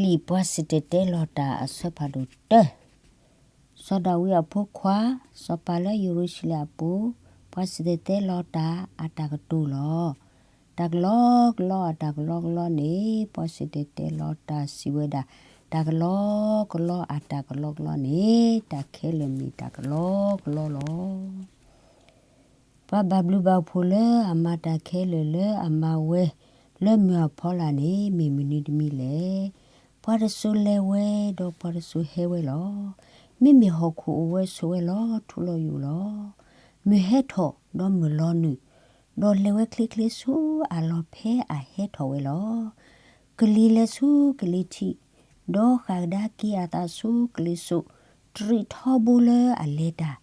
လံာ်ပှၤစံၣ်တဲၤတဲလီၤတၢ်အဆၢဖးဒိၣ်တၢ, စီၤဒၤဝံးအဖိခွါ, စီၤပၤလၢယရူၤၡလ့ၣ်အပူၤ, ပှၤစံၣ်တဲၤတဲလီၤတၢ်အတၢ်ကတိၤလီၤ. တၢ်ကလီကလီအတၢ်ကလီကလီန့ၣ် ပှၤစံၣ်တဲၤတဲလီၤတၢ်စံးဝဲဒၣ်, တၢ်ကလီကလီအတၢ်ကလီကလီန့ၣ် တၢ်ခဲလၢာ်မ့ၢ်တၢ်ကလီကလီလီၤ. ပှၤဘၣ်ဘျုးဘၣ်ဖှိၣ်လၢအမၤတၢ်ခဲလၢာ်လၢအမၤဝဲလၢမုၢ်အဖီလာ်န့ၣ် မ့ၢ်မနုၤတမံၤလဲၣ်. ပှၤတစိၤလဲၤဝဲဒီးပှၤတစိၤဟဲဝဲလီၤ. မ့မ့ၢ်ဟီၣ်ခိၣ်အိၣ်ဝဲဆိးဝဲလီၤထူလီၤယိာ်လီၤ. မုၢ်ဟဲထီၣ်ဒီးမုၢ်လီၤနုာ်, ဒီးလဲၤဝဲချ့ချ့ဆူအလီၢ်ဖဲအဟဲထီၣ်ဝဲလီၤ. ကလံၤလဲၤဆူကလံၤထံး, ဒီးဃၣ်ကဒါက့ၤအသးဆူကလံၤစိး, တရံးထီဘိလၢအလဲၤတၢ်,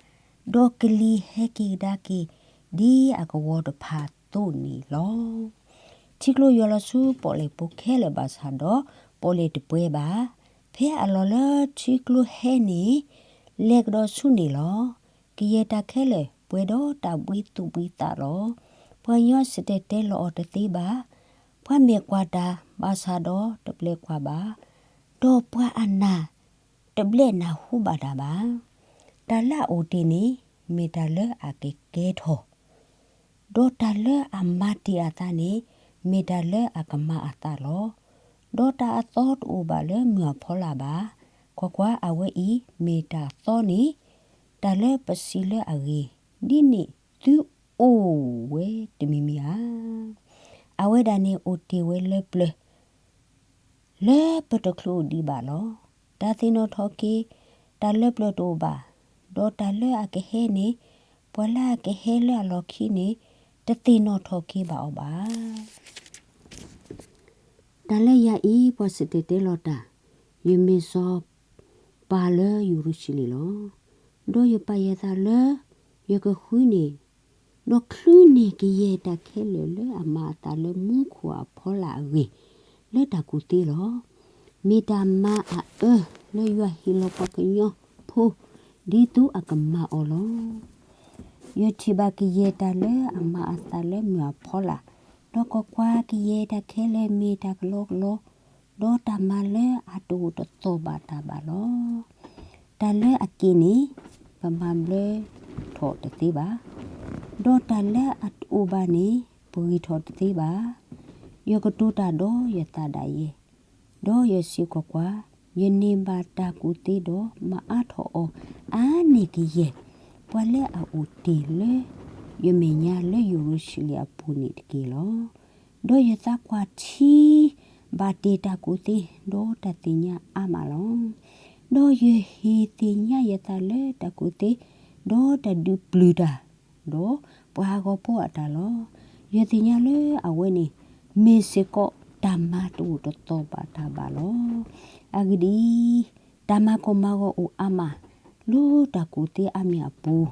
ဒီးကလံၤဟဲက့ၤကဒါက့ၤ ဒ်အကဝီၤတဖၣ်အသိးန့ၣ်လီၤ. ထံကျိယွၤလီၤဆူပီၣ်လဲၣ်ဖိခဲလၢာ်ဘၣ်ဆၣ်ဒီး ပီၣ်လဲၣ်တပှဲၤဘၣ်. ဖဲအလီၢ်လၢထံကျိဟဲန့ၣ် လဲၤကဒီးဆူန့ၣ်လီၤ. ကယဲၢ်တၢ်ခဲလၢာ်ပှဲၤဒီးတၢ်ဘှံးသူၣ်ဘှံးသးလီၤ. ပှၤကညီစံၣ်တဲၤတဲလီၤအီၤတသ့ဘၣ်. ပှၤမဲာ်ကွၢ်တၢ်ဘၣ်ဆၣ်ဒီးတပျဲၢ်ကွၢ်ဘၣ်, ဒီးပှၤအနၢ်တဘျဲၣ်နၢ်ဟူဘၣ်တၢ်ဘၣ်. တၢ်လၢအအိၣ်တ့ၢ်န့ၣ် မ့ၢ်တၢ်လၢအကကဲထီၣ်, ဒီးတၢ်လၢအမၤတ့ၢ်အသးန့ၣ် မ့ၢ်တၢ်လၢအကမၤအသးလီၤ. ဒီးတၢ်အသီတအိၣ်ဘၣ်လၢမုၢ်အဖီလာ်ဘၣ်. ကွၢ်ကွၢ်, အဝဲအံၤမ့ၢ်တၢ်သီန့ၣ် တၢ်လၢပစံးလၢအဂ့ၢ်, ဒ်န့ၣ်သုအိၣ်ဝဲတမံၤမံၤဧါ. အဝဲဒၣ်န့ၣ်အိၣ်တ့ၢ်ဝဲလၢပျၢၤ လၢပတချုးအိၣ်ဒံးဘၣ်လီၤ. တၢ်သ့ၣ်နီၣ်ထီၣ်က့ၤတၢ်လၢပျၢၤတအိၣ်ဘၣ်, ဒီးတၢ်လၢအကဟဲန့ၣ်, ပှၤလၢအကဟဲလၢအလီၢ်ခံန့ၣ် တသ့ၣ်နီၣ်ထီၣ်က့ၤဘၣ်အီၤဘၣ်. တၢ်လၢယၤအံၤ ပှၤစံၣ်တဲၤတဲလီၤတၢ်, ယမ့ၢ်စီၤပၤလၢယရူၤၡလ့ၣ်လီၤ. ဒီးယပာ်ယသးလၢယကဃုန့ၢ် ဒီးချုးန့ၢ်ကယဲၢ်တၢ်ခဲလၢာ်လၢအမၤအသးလၢမူခိၣ်အဖီလာ်အဂ့ၢ် လၢတၢ်ကူၣ်သ့လီၤ. မ့ၢ်တၢ်မၤအအၢလၢယွၤဟ့ၣ်လီၤပှၤကညီဖိ ဒ်သိးအကမၤအီၤလီၤ. ယထံၣ်ဘၣ်ကယဲၢ်တၢ်လၢအမၤအသးလၢမုၢ်အဖီလာ်, ဒီးကွၢ်ကွၢ်, ကယဲၢ်တၢ်ခဲလၢာ်မ့ၢ်တၢ်ကလီကလီ, ဒီးတၢ်မၤလၢအတအိၣ်တသီၣ်ဘၣ်တၢ်ဘၣ်လီၤ. တၢ်လၢအက့ၤန့ၣ် ပမၤဘျၢထီၣ်တသ့ဘၣ်, ဒီးတၢ်လၢအအိၣ်ဘၣ်န့ၣ် ပဂံၢ်ထီၣ်တသ့ဘၣ်. ယကတိၤတၢ်ဒီးယသးဒၣ်ယဲ, ဒီးယစံးကွၢ်ကွၢ်, ယန့ၢ်ဘၣ်တၢ်ကူၣ်သ့ဒီးမၤအါထီၣ်အီၤ အါန့ၢ်ကယဲၢ် ပှၤလၢအအိၣ်တ့ၢ်လၢယမဲာ်ညါလၢယရူၤၡလ့ၣ်အပူၤန့ၣ်တက့ၢ်လီၤ. ဒီးယသးကွၢ်ထံ ဘၣ်တ့ၢ်တၢ်ကူၣ်သ့ ဒီးတၢ်သ့ၣ်ညါအါမးလီၤ. ဒီးယဟ့ၣ်သ့ၣ်ညါယသးလၢတၢ်ကူၣ်သ့, ဒီးတၢ်ဒုးပျုၢ်တၢ်, ဒီးပှၤဟးဂီၤဖိအတၢ်လီၤ. ယသ့ၣ်ညါလၢအဝဲန့ၣ် မ့ၢ်စ့ၢ်ကီးတၢ်မၤတအိၣ်တသီၣ်ဘၣ်တၢ်ဘၣ်လီၤ. အဂ့ၢ်ဒ်အံၤ, တၢ်မၤကီၢ်မၤဂီၤအိၣ်အါမး လၢတၢ်ကူၣ်သ့အါမံၤအပူၤ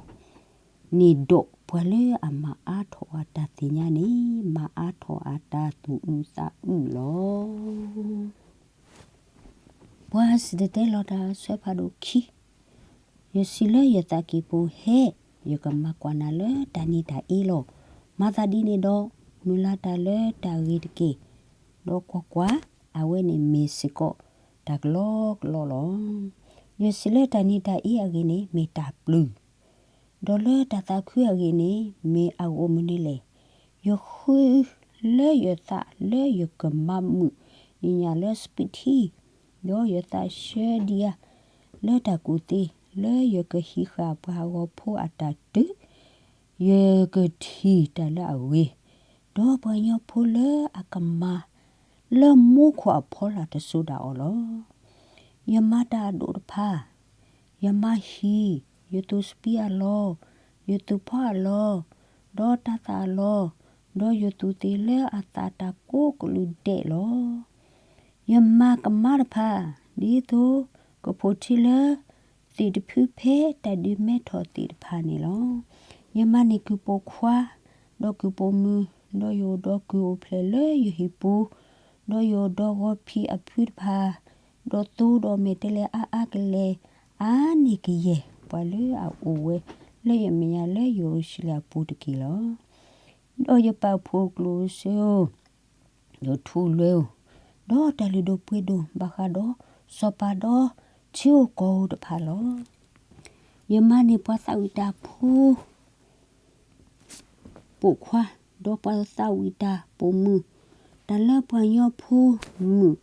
န့ၣ်ဒီးပှၤလၢအမၤအါထီၣ်အတၢ်သ့ၣ်ညါန့ၣ် မၤအါထီၣ်အတၢ်သူၣ်အုးသးအုးလီၤ. ပှၤစံၣ်တဲၤတဲလီၤတၢ်အဆၢဖးဒိၣ်ခံ, ယစံးလၢယသးကံၢ်ပူၤ, ဟဲ, ယကမၤကွၢ်နၤလၢတၢ်နံၤတၢ်အ့လီၤ. မၤသးဒ်န့ၣ်ဒီး မုၢ်လၢ်တၢ်လၢတၢ်ဂ့ၤတက့ၢ်. ဒီးကွၢ်ကွၢ်, အဝဲန့ၣ်မ့ၢ်စ့ၢ်ကီးတၢ်ကလီကလီလီၤ. ယစံးလၢတၢ်နံၤတၢ်အ့အဂ့ၢ်န့ၣ် မ့ၢ်တၢ်ပျုၢ် ဒီးလၢတၢ်သးခုအဂ့ၢ်န့ၣ် မ့ၢ်အဂီၢ်မနုၤလဲၣ်. ယဃုလၢယသးလၢယကမၤမုာ် ယညၣ်လၢစပံးထံ, ဒီးယသးဆှၢဒံးဧါ လၢတၢ်ကူၣ်သ့, လၢယကဟံးဃာ်ပှၤဟးဂီၤဖိအတၢ်တုၤ ယကထံၣ်တၢ်လၢအဂ့ၤ, ဒီးပှၤကညီဖိလၢအကမၤ လၢမူခိၣ်အဖီလာ်တစိၤဒၣ်အီၤလီၤ. ယမၤတၢ်အဒိၣ်တဖၣ်, ယမၤဟံၣ်, ယသူၣ်စပံးအလီၢ်, ယသူၣ်ဖီအလီၢ်, ဒီးတၤသၣ်အလီၢ်, ဒီးယသူၣ်သ့ၣ်လၢအသၣ်တၢ်ကိးကလုာ်ဒဲးလီၤ. ယမၤကမါတဖၣ် ဒ်သိးကဖိးထံလၢ သ့ၣ်တဖုဖဲတၢ်ဒုးမဲထီၣ်သ့ၣ်တဖၣ်န့ၣ်လီၤ. ယမၤန့ၢ်ကုၢ်ပိာ်ခွါ, ဒီးကုၢ်ပိာ်မုၣ်, ဒီးယအိၣ်ဒီးကုၢ်အိၣ်ဖျဲၣ်လၢယဟံၣ်ပူၤ, ဒီးယအိၣ်ဒီးဂီၤဖံးအဖုတဖၣ်, ဒီးသိဒီးမဲာ်တဲးလဲးအါအါကလဲာ်, အါန့ၢ်ကယဲၢ် ပှၤလၢအအိၣ်ဝဲလၢယမဲာ်ညါလၢယရူၤၡလ့ၣ်အပူၤတက့ၢ်လီၤ. ဒီးယပာ်ဖှိၣ်ကျိၣ်စ့ဧိၤ, ဒီးထူလွဲဧိၤ, ဒီးတၢ်လုၢ်ဒိၣ်ပှ့ၤဒိၣ်ဘၣ်ဃးဒီးစီၤပၤဒီးထံဧိၤကီၢ်ဧိၤတဖၣ်လီၤ. ယမါန့ၢ်ပှၤသးဝံၣ်တၢ်ဖိ ပိာ်ခွါ, ဒီးပှၤသးဝံၣ်တၢ်ပိာ်မုၣ်, တၢ်လၢပှၤကညီဖိမုၣ်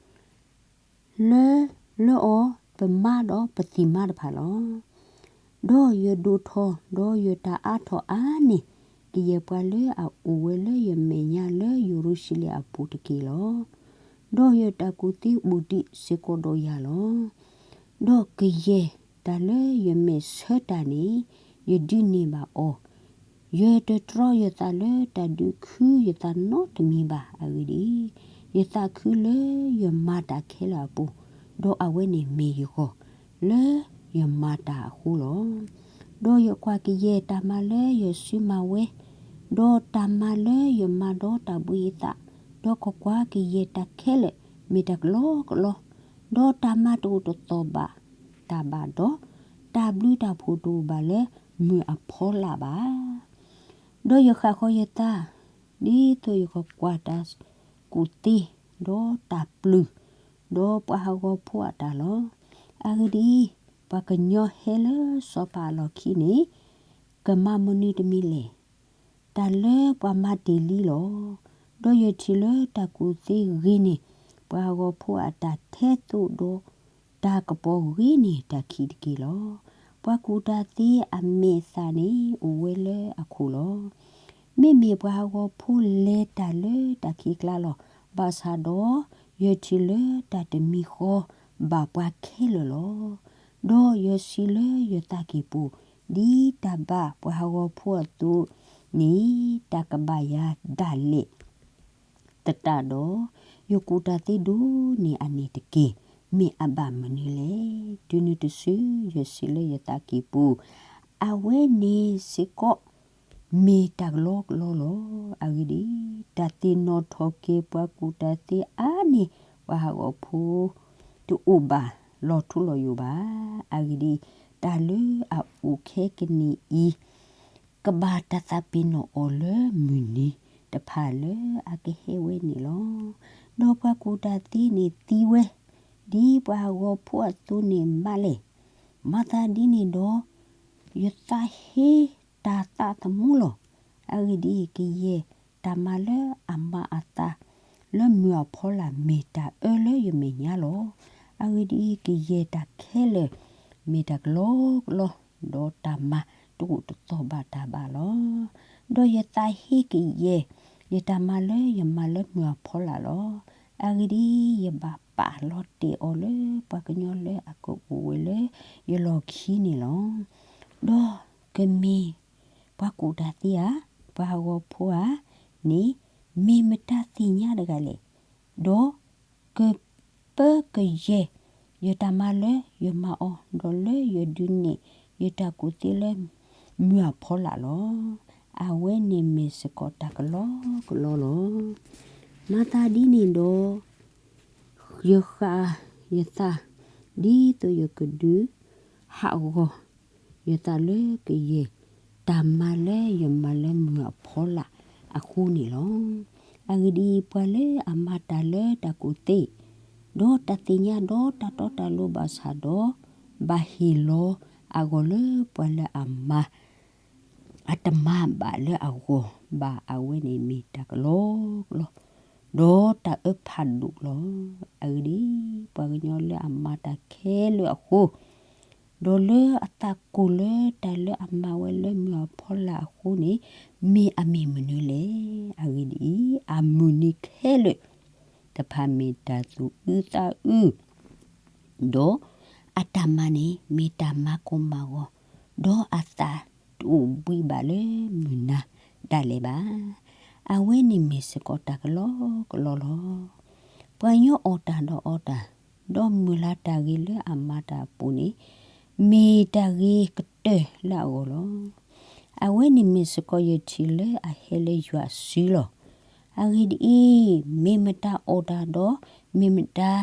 လၢ လၢအီၤပမါဒီးပသံၣ်မါတဖၣ်လီၤ. ဒီးယဒိၣ်ထီၣ်, ဒီးယတၢ်အါထီၣ်အါန့ၢ် ကယဲၢ်ပှၤလၢအအိၣ်ဝဲလၢယမဲာ်ညါလၢယရူၤၡလ့ၣ်အပူၤတက့ၢ်လီၤ. ဒီးယတၢ်ကူၣ်သ့ဘူးဒံးစ့ၢ်ကီးဒီးယၤလီၤ. ဒီးကယဲၢ်တၢ်လၢယမဲာ်ဆၢတၢ်န့ၣ် ယဒုးန့ၢ်ဘၣ်အီၤ, ယတတြီယသးလၢတၢ်ဒုးခုယသးနီတမံၤဘၣ်. အဂ့ၢ်ဒ်အံၤ, ယသးခုလၢယမၤတၢ်ခဲလၢာ်အပူၤ, ဒီးအဝဲန့ၣ်မ့ၢ်ယဂီၢ်လၢယမၤတၢ်အဃိလီၤ. ဒီးယကွၢ်ကယဲၢ်တၢ်မၤလၢယစုမၤဝဲ, ဒီးတၢ်မၤလၢယမၤဒီးတၢ်ဘှံးယသး, ဒီးကွၢ်ကွၢ်, ကယဲၢ်တၢ်ခဲလၢာ်မ့ၢ်တၢ်ကလီကလီ, ဒီးတၢ်မၤတအိၣ်တသီၣ်ဘၣ်တၢ်ဘၣ်ဒီး, တၢ်ဘျုးတၢ်ဖှိၣ်တအိၣ်ဘၣ်လၢမုၢ်အဖီလာ်ဘၣ်. ဒီးယဃၣ်ဃီၤယသး, ဒ်သိးယကကွၢ်တၢ်ကူၣ်သ့, ဒီးတၢ်ပျုၢ်, ဒီးပှၤဟးဂီၤဖိအတၢ်လီၤ. အဂ့ၢ်ဒ်အံၤ, ပှၤကညီဟဲလၢစီၤပၤအလီၢ်ခံန့ၣ် ကမၤမနုၤတမံၤလဲၣ်. တၢ်လၢပှၤမၤတ့ၢ်လံလီၤ. ဒီးယထံၣ်လၢတၢ်ကူၣ်သ့ဂ့ၤန့ၢ် ပှၤဟးဂီၤဖိအတၢ်ထဲသိးဒီး တၢ်ကပီၤဂ့ၤန့ၢ်တၢ်ခံးတက့ၢ်လီၤ. ပှၤကူၣ်တၢ်သ့အမဲာ်သၣ်န့ၣ်အိၣ်ဝဲလၢအခိၣ်လီၤ. မ့မ့ၢ်ပှၤဟးဂီၤဖိလဲၤတၢ်လၢတၢ်ခံးကျါလီၤ. ဘၣ်ဆၣ်ဒီး ယထံၣ်လၢတၢ်တမံၤဃီဘၣ်ပှၤခဲလၢာ်လီၤ. ဒီးယစံးလၢယသးကံၢ်ပူၤ, ဒ်တၢ်ဘၣ်ပှၤဟးဂီၤဖိအသိးန့ၣ် တၢ်ကဘၣ်ယၤဒၣ်လဲာ် သတးဒီး, ယကူၣ်တၢ်သ့ဒိၣ်န့ၢ်အန့ၣ်တက့ၢ်. မ့ၢ်အဘၣ်မနုၤလဲၣ်. တုၤနုၤတစုယစံးလၢယသးကံၢ်ပူၤ, အဝဲန့ၣ်စ့ၢ်ကီး မ့ၢ်တၢ်ကလီကလီလီၤ. အဂ့ၢ်ဒ်အံၤ, တၢ်သ့ၣ်နီၣ်ထီၣ်က့ၤပှၤကူၣ်တၢ်သ့အါန့ၢ် ပှၤဟးဂီၤဖိ တအိၣ်ဘၣ်လီၤထူလီၤယိာ်ဘၣ်. အဂ့ၢ်ဒ်အံၤ, တၢ်လၢအအိၣ်ခဲကနံၣ်အံၤ ကဘၣ်တၢ်သးပ့ၤနီၣ်အီၤလၢမုၢ်နံၤတဖၣ်လၢအကဟဲဝဲန့ၣ်လီၤ. ဒီးပှၤကူၣ်တၢ်သ့န့ၣ်သံဝဲ, ဒ်ပှၤဟးဂီၤဖိအသိးန့ၣ်မးလဲၣ်. မၤသးဒ်န့ၣ်ဒီး, ယသးဟ့တၢ်သးသမူလီၤ. အဂ့ၢ်ဒ်အံၤ, ကယဲၢ်တၢ်မၤလၢအမၤအသး လၢမုၢ်အဖီလာ်မ့ၢ်တၢ်အၢလၢယမဲာ်ညါလီၤ. အဂ့ၢ်ဒ်အံၤ, ကယဲၢ်တၢ်ခဲလၢာ် မ့ၢ်တၢ်ကလီကလီ, ဒီးတၢ်မၤတအိၣ်တသီၣ်ဘၣ်တၢ်ဘၣ်လီၤ. ဒီးယသးဟ့ကယဲၢ် ယတၢ်မၤလၢယမၤလၢမုၢ်အဖီလာ်လီၤ. အဂ့ၢ်ဒ်အံၤ, ယဘၣ်ပာ်လီၤတဲာ်အီၤလၢပှၤကညီလၢအကအိၣ်ဝဲလၢယလီၢ်ခံန့ၣ်လီၤ. ဒီးကမ့ၢ်ပှၤကူၣ်တၢ်သ့ဧါ, ပှၤဟးဂီၤဖိဧါန့ၣ် မ့ၢ်မတၤသ့ၣ်ညါတဂၤလဲၣ်. ဒီးကပၢကယဲၢ် ယတၢ်မၤလၢယမၤအီၤ, ဒီးလၢယဒုးနဲၣ်ယတၢ်ကူၣ်သ့လၢမုၢ်အဖီလာ်လီၤ. အဝဲန့ၣ်မ့ၢ်စ့ၢ်ကီးတၢ်ကလီကလီလီၤ. မၤသးဒ်န့ၣ်ဒီး, ယဃၣ်ယသး ဒ်သိးယကဒုးဟးဂီၤယသးလၢကယဲၢ် တၢ်မၤလၢယမၤလၢမုၢ်အဖီလာ်အဃိန့ၣ်လီၤ. အဂ့ၢ်ဒ်အံၤ, ပှၤလၢအမၤတၢ်လၢတၢ်ကူၣ်သ့, ဒီးတၢ်သ့ၣ်ညါဒီးတၢ်တီတၢ်လိၤဘၣ်ဆၣ်ဒီး, ဘၣ်ဟ့ၣ်လီၤအဂီၢ်လၢပှၤလၢအမၤ အတမၤဘၣ်လၢအဂီၢ်ဘၣ်, အဝဲန့ၣ်မ့ၢ်တၢ်ကလီကလီ, ဒီးတၢ်အၢဖးဒိၣ်လီၤ. အဂ့ၢ်ဒ်အံၤ, ပှၤကညီလၢအမၤတၢ်ခဲလၢာ်အဃိ, ဒီးလၢအသးကိၢ်လၢတၢ်လၢအမၤဝဲလၢမုၢ်အဖီလာ်အဃိန့ၣ်, မ့ၢ်အမ့ၢ်မနုၤလဲၣ်. အဂ့ၢ်ဒ်အံၤ, အမုၢ်နံၤခဲလၢာ်တဖၣ်မ့ၢ်တၢ်သူၣ်အုးသးအုး ဒီးအတၢ်မၤန့ၣ် မ့ၢ်တၢ်မၤကိၢ်မၤဂီၤ, ဒီးအသးတအိၣ်ဘှံးဘၣ်လၢမုၢ်နၤဒၣ်လဲာ်ဘၣ်. အဝဲန့ၣ်မ့ၢ်စ့ၢ်ကီးတၢ်ကလီကလီလီၤ. ပှၤကညီအီၣ်တၢ်ဒီးအီတၢ်, ဒီးမုၢ်လၢ်တၢ်ဂ့ၤလၢအမၤတၢ်အပူၤန့ၣ်, မ့ၢ်တၢ်ဂ့ၤကတၢၢ်လၢအဂီၢ်လီၤ. အဝဲန့ၣ်မ့ၢ်စ့ၢ်ကီးယထံၣ်လၢအဟဲလၢယွၤစုလီၤ. အဂ့ၢ်ဒ်အံၤ, မ့ၢ်မတၤအီၣ်တၢ်ဒီး မ့ၢ်မတၤ